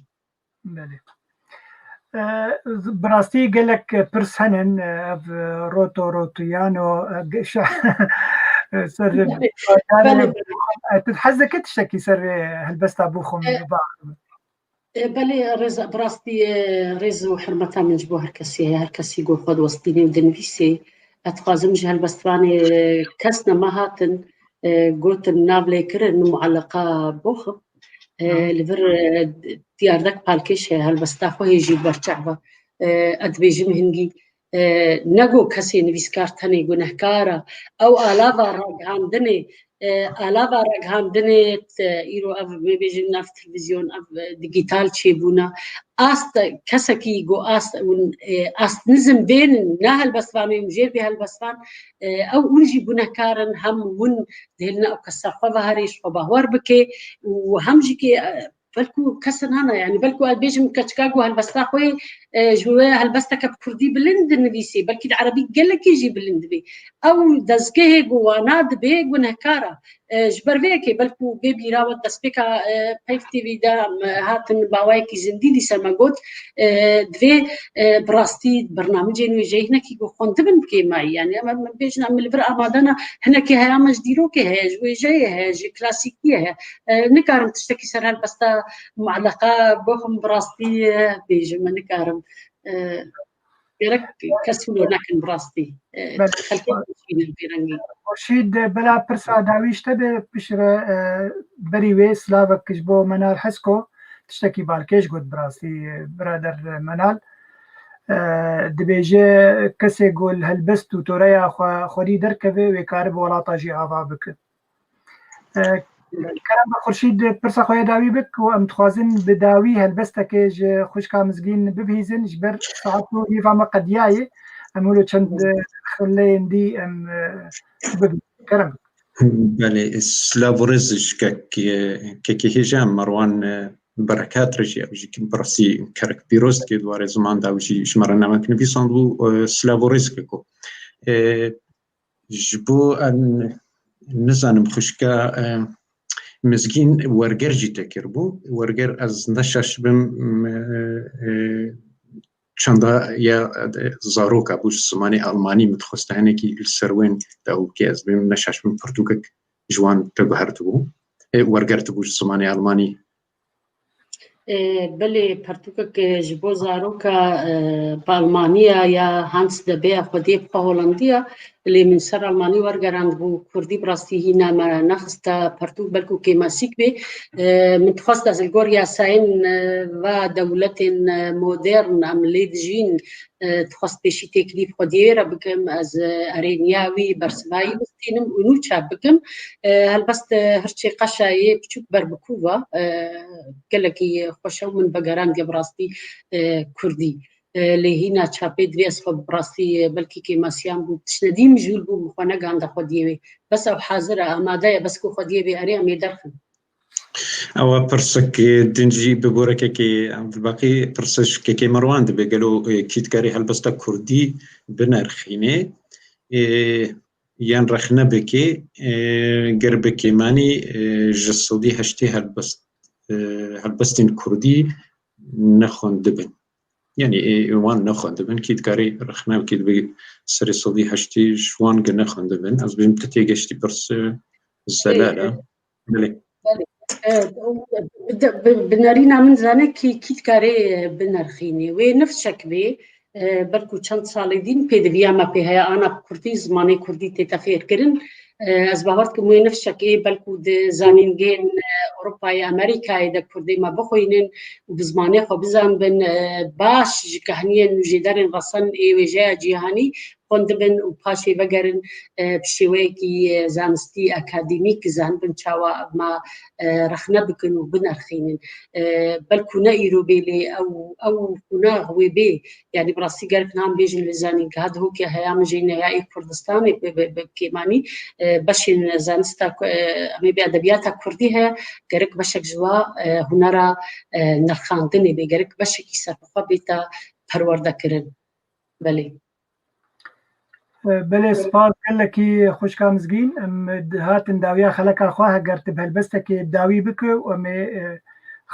Belê. E, bi rastî gelek pirs henin, e, ev, e, roto rotuyano, e, ge-, şa-, e, ser Belê, belê, belê. E, tu hez dike tiştekî ser vê helbesta bû xwe E, min biba? E, belê, rêz, bi rastî, e, rêz û hurmeta min ji bo her kesî heye, her kesî ku xwe diwestînê û dinivîsê. Ez dixwazim ji helbestvanê, e, kes nema hatin, e, gotin nav lê kirin, mueleqa boxim. E, Hı. Li vir, e, diyardek palkêş heye, helbesta xwe hê jî berçav e. E, ez dibêjim hingî, e, ne ku kesê nivîskar tenê gunehkar e. Ew alava ragihandinê, e, alava ragihandinê, e, îro ev, mê bêjin nav televîzyon, ev, e, digital çêbûna. Ast, kesekî ku ast, hûn, e, ast nizim bên, ne helbestvanê hûn jêr bê helbestvan, e, ew hûn jî gunehkar in, hem hûn dihêlin ew kesa xwe ve herê ji xwe bahwer bike û hem jî ke, e, belkû kes nana, yani belkû ez bêjim keçika ku helbesta xwe, e, ji wê helbesteke bi kurdî bilind dinivîsî, belkî di erebî gelekî jî bilind dibê. Ew dezgehê ku wana dibê gunehkar e. E, ji ber vê yekê belkû bê bîra we destpêka, e, Peyv T V de, em, hatin bi awayekî zindî dîse me got, e, divê, e, bi rastî bernamicên wêjeyî hinekî ku xwendibin bi kêmayî. Yani em, em bêjin em li vir amade ne, hinekî heya me ji dîrokê heye, ji wêjeyê heye, ji klasîkiyê heye. E, nikarim tiştekî ser helbesta mueleqa bixwim, bi rastî, e, bêjim, me nikarim. E, gerek kes wilo nekin bi rastî. E, Belê. Xelkê bişînin vî rengî. Xurşîd, bela pirsa dawî ji te be piştre, e, berî wê silavek ji bo Menal Hesko, tiştekî balkêş got bi rastî, e, birader Menal. E, dibêje kesê ku li helbest û toreya xwe xwerî derkeve, wê karibe welata jî ava bike. E, kerem be Xurşîd, pirsa xwe ya dawî bik û em dixwazin bi dawî helbestekê ji xwişka Mizgîn bibihîzin, ji ber saet nû nîva me qediyayê. Em wilo çend, e, xileyên dî em, e, bibihîzin. Kerem bik. Belê, silav û rêz ji kek, e, kekê hêja Merwan, e, Berekat re jî, ew jî bi rastî kerek pîroz dike, di warê ziman de ew jî ji me re namek nivîsandibû, e, silav û rêz keko. E, Ji bo em nizanim xwişka, e, Mizgîn werger jî te kiribû. Werger ez neşaş bim, e, e, çanda ya, e, zaroka bû ji zimanê almanî min dixwest hinekî li ser wên te ew bike ez bêm neşaş bim pirtûkek ji wan te guhertibû. E, werger tibû ji zimanê almanî. E, belê, pertûkek, e, ji bo zaroka, e, bi almanî ya, ya Hans Debe ya xwediyê bi xwe Holandî ya, Lê min ser Almanî wergerandibû, Kurdî bi rastî hîna me nexiste pertûk, belkû kêmasîk bê. E, min dixwest ez li gor yasayên, e, va dewletên, e, modern em lê dijîn, e, dixwest pêşî têkilî bi xwediyê re bikim, ez, e, erêniya wî bersivayî bistînim û nû çap bikim. E, helbest, e, hirçê qeşa yê biçûk ber bi kû ve, e, gelekî xweş e û min vegerandiye bi rastî, e, Kurdî. E, lê hîna çapê divê ez xwe bi rastî, e, belkî kêmasiyan bû, tiştine dî mijûl bû, min xwe negihanda xwediyê wê. Bes ew hazir e, amade ye, bes ku xwediyê wê erê em ê derxin. Ewa pirsek din jî bi gorekekê Evdilbaqî pirsişkekê me riwan dibe, gelo, e, kî dikarê helbesta Kurdî binerxînê, e, yan rexne bike, e, ger bi kêmanî, e, ji sedî heştê helbest, e, helbestên Kurdî nexwendibin. Yanî, e, wan nexwendibin, kî dikarê rexne bike, dibe serê sedî heştê ji wan ge nexwendibin. Ez bêjim tu têgeştî pirs, e, zelal e. Belê. Belê. E, bi, bi, bi nerîna min zane kî, kî dikarê binerxînê. Wê nifşek bê, e, belkû çend salê dîn pêdiviya me pê heye, ana bi kurdî, zimanê kurdî tête fêrkirin. E, ez bawer dikim wê nifşek ê belkû di zanîngehên, e, Ewropayê, Amerîkayê de kurdê me bixwînin û bi zimanê xwe bizanibin, e, baş ji kehniyên nûjêderên resen ê wêjeya cîhanî xwendibin û paşê vegerin, e, bi şêweyekî, e, zanistî, akademîk zanibin çawa ev me, e, rexne bikin û binerxînin. E, belkû ne îro bê lê ew, ew qonax wê bê. Yanî bi rastî gerek niha em bêjin li zanîngeha Dihokê heya min jî ne ya ê Kurdistanê bi, bi, bi kêmanî, e, beşên zanista ku, e, em ê bê edebiyata Kurdî heye, gerek beşek ji wa, e, hunera, e, nirxandinê bê, gerek beşekî serbixwe bête perwerdekirin. Belê. Belê, spas gelekî xwişka Mizgîn. Em hatin dawiya xeleka xwe, heger tu bi helbestekê bi dawî bike û em ê, e,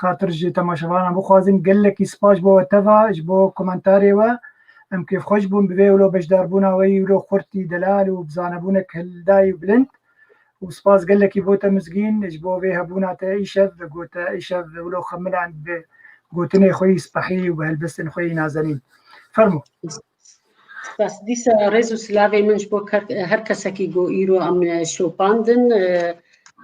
xatir ji temaşevanan bixwazin. Gelekî spas ji bo we teva, ji bo komentarê we. Em kêfxweş bûn bi vê wilo beşdarbûna we yî wilo xurtî delal û bi zanebûnek hildayî û bilind. Û spas gelekî bo te Mizgîn ji bo vê hebûna te îşev, got te îşev wilo xemiland bi gotinê xwe yî spehî û bi helbestên xwe yî nazenîn. Fermo. Spas. Dîsa rêz û silavê min ji bo ker-, her kesekî ku îro em şopandin, e,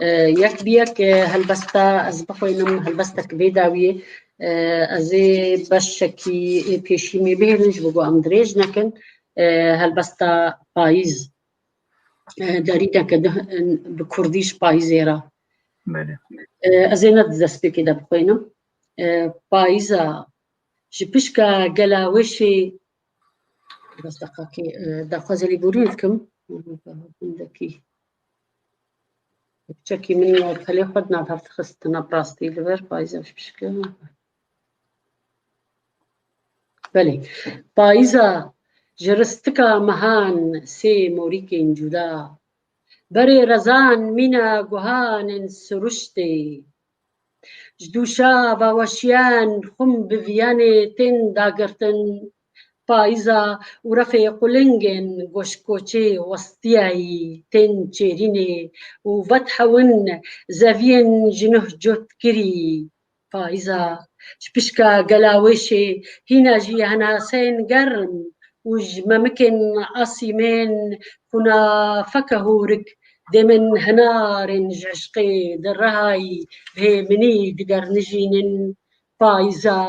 e, yek bi yek, e, helbesta ez bixwînim, helbestek vê dawiyê, e, ez ê beşekî ê pêşî me bihêlin ji bo ku em dirêj nekin, e, helbesta payîz, e, derîneke di-, bi kurdî ji payîzê re. Belê. E, ez ê ne di destpêkê de bixwînim. E, payîza ji pişka gela wêşê Bes deqakê, e, daxwazê lêborînê dikim. Hindekî. Kûçekî min pelê xwe di nav hev dixistina bi rastî li vir payîza ji pişke. Belê. Payîza ji ristika mehan sê morîkên cuda. Berê rezan mîna guhanên siruştê. Ji dûşa vaweşiyan xum bi viyanê tên dagirtin, payîza û refê qulingên goşkoçê westiyayî tên çêrînê û vedhewin zeviyên ji nuh cotkirî. Payîza ji pişka gelawêşê hîna jî henaseyên germ û ji memikên asîmên xûnafeke hûrik dê min hinarên ji hişqê di rihayî bi hêminî digernijînin. Payîza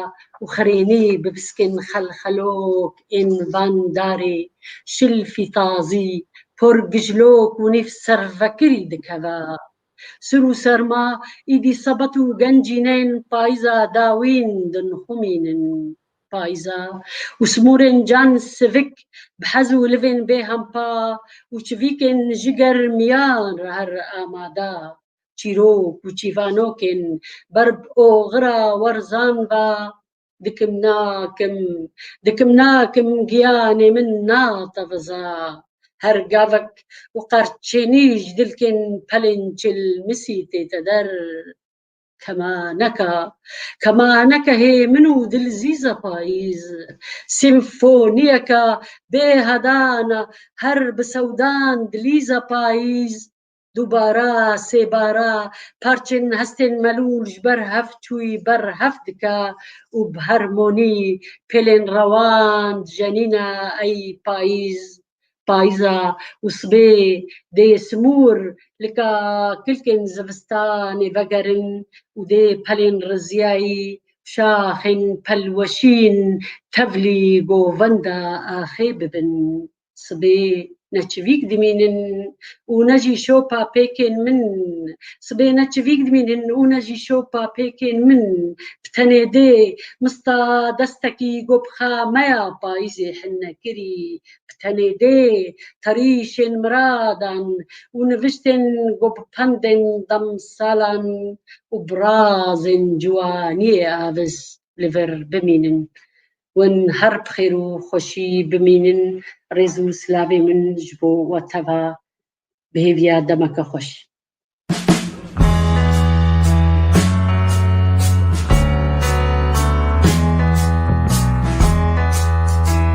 û xirênî bi biskên xelxelok ên van darê şilfî tazî, por gijlok û nîv servekirî dikeve. Sir û serma, îdî sebet û gencînên payîza dawîn dinxumînin. Payîza û simûrên can sivik bi hez û livên bêhempa û çivîkên ji germiyan re her amada. Çîrok û çîvanokên ber bi oxira werzan ve dikim nakim, dikim nakim giyanê min nateviza. Her gavek û qerçênî ji dilkên pelên çilmisî tête der. Kemaneka, kemaneke hêmin û dilzîza payîz, simfoniyeka bêhedana her bi sewdan dilîza payîz. Dubara, sêbara, parçên hestên melûl ji ber hev çûyî ber hev dike û bi hermonî pêlên rewan dijenîne ey payîz. payîza û sibê dê simûr lika kilkên zivistanê vegerin û dê pelên riziyayî şaxên pelweşîn tevlî govenda axê bibin. Sibê ne çivîk dimînin û ne jî şopa pêkên min. Sibê ne çivîk dimînin û ne jî şopa pêkên min. Bi tenê dê mista destekî go bi xameya payîzê hinekirî. Bi tenê dê terîşên miradan û niviştên go bi pendên demsalan û birazên ciwaniyê aviz li vir bimînin. Hûn her bi xêr û xweşî bimînin. Rêz û silavê min ji bo we teva. Bi hêviya demeke xweş.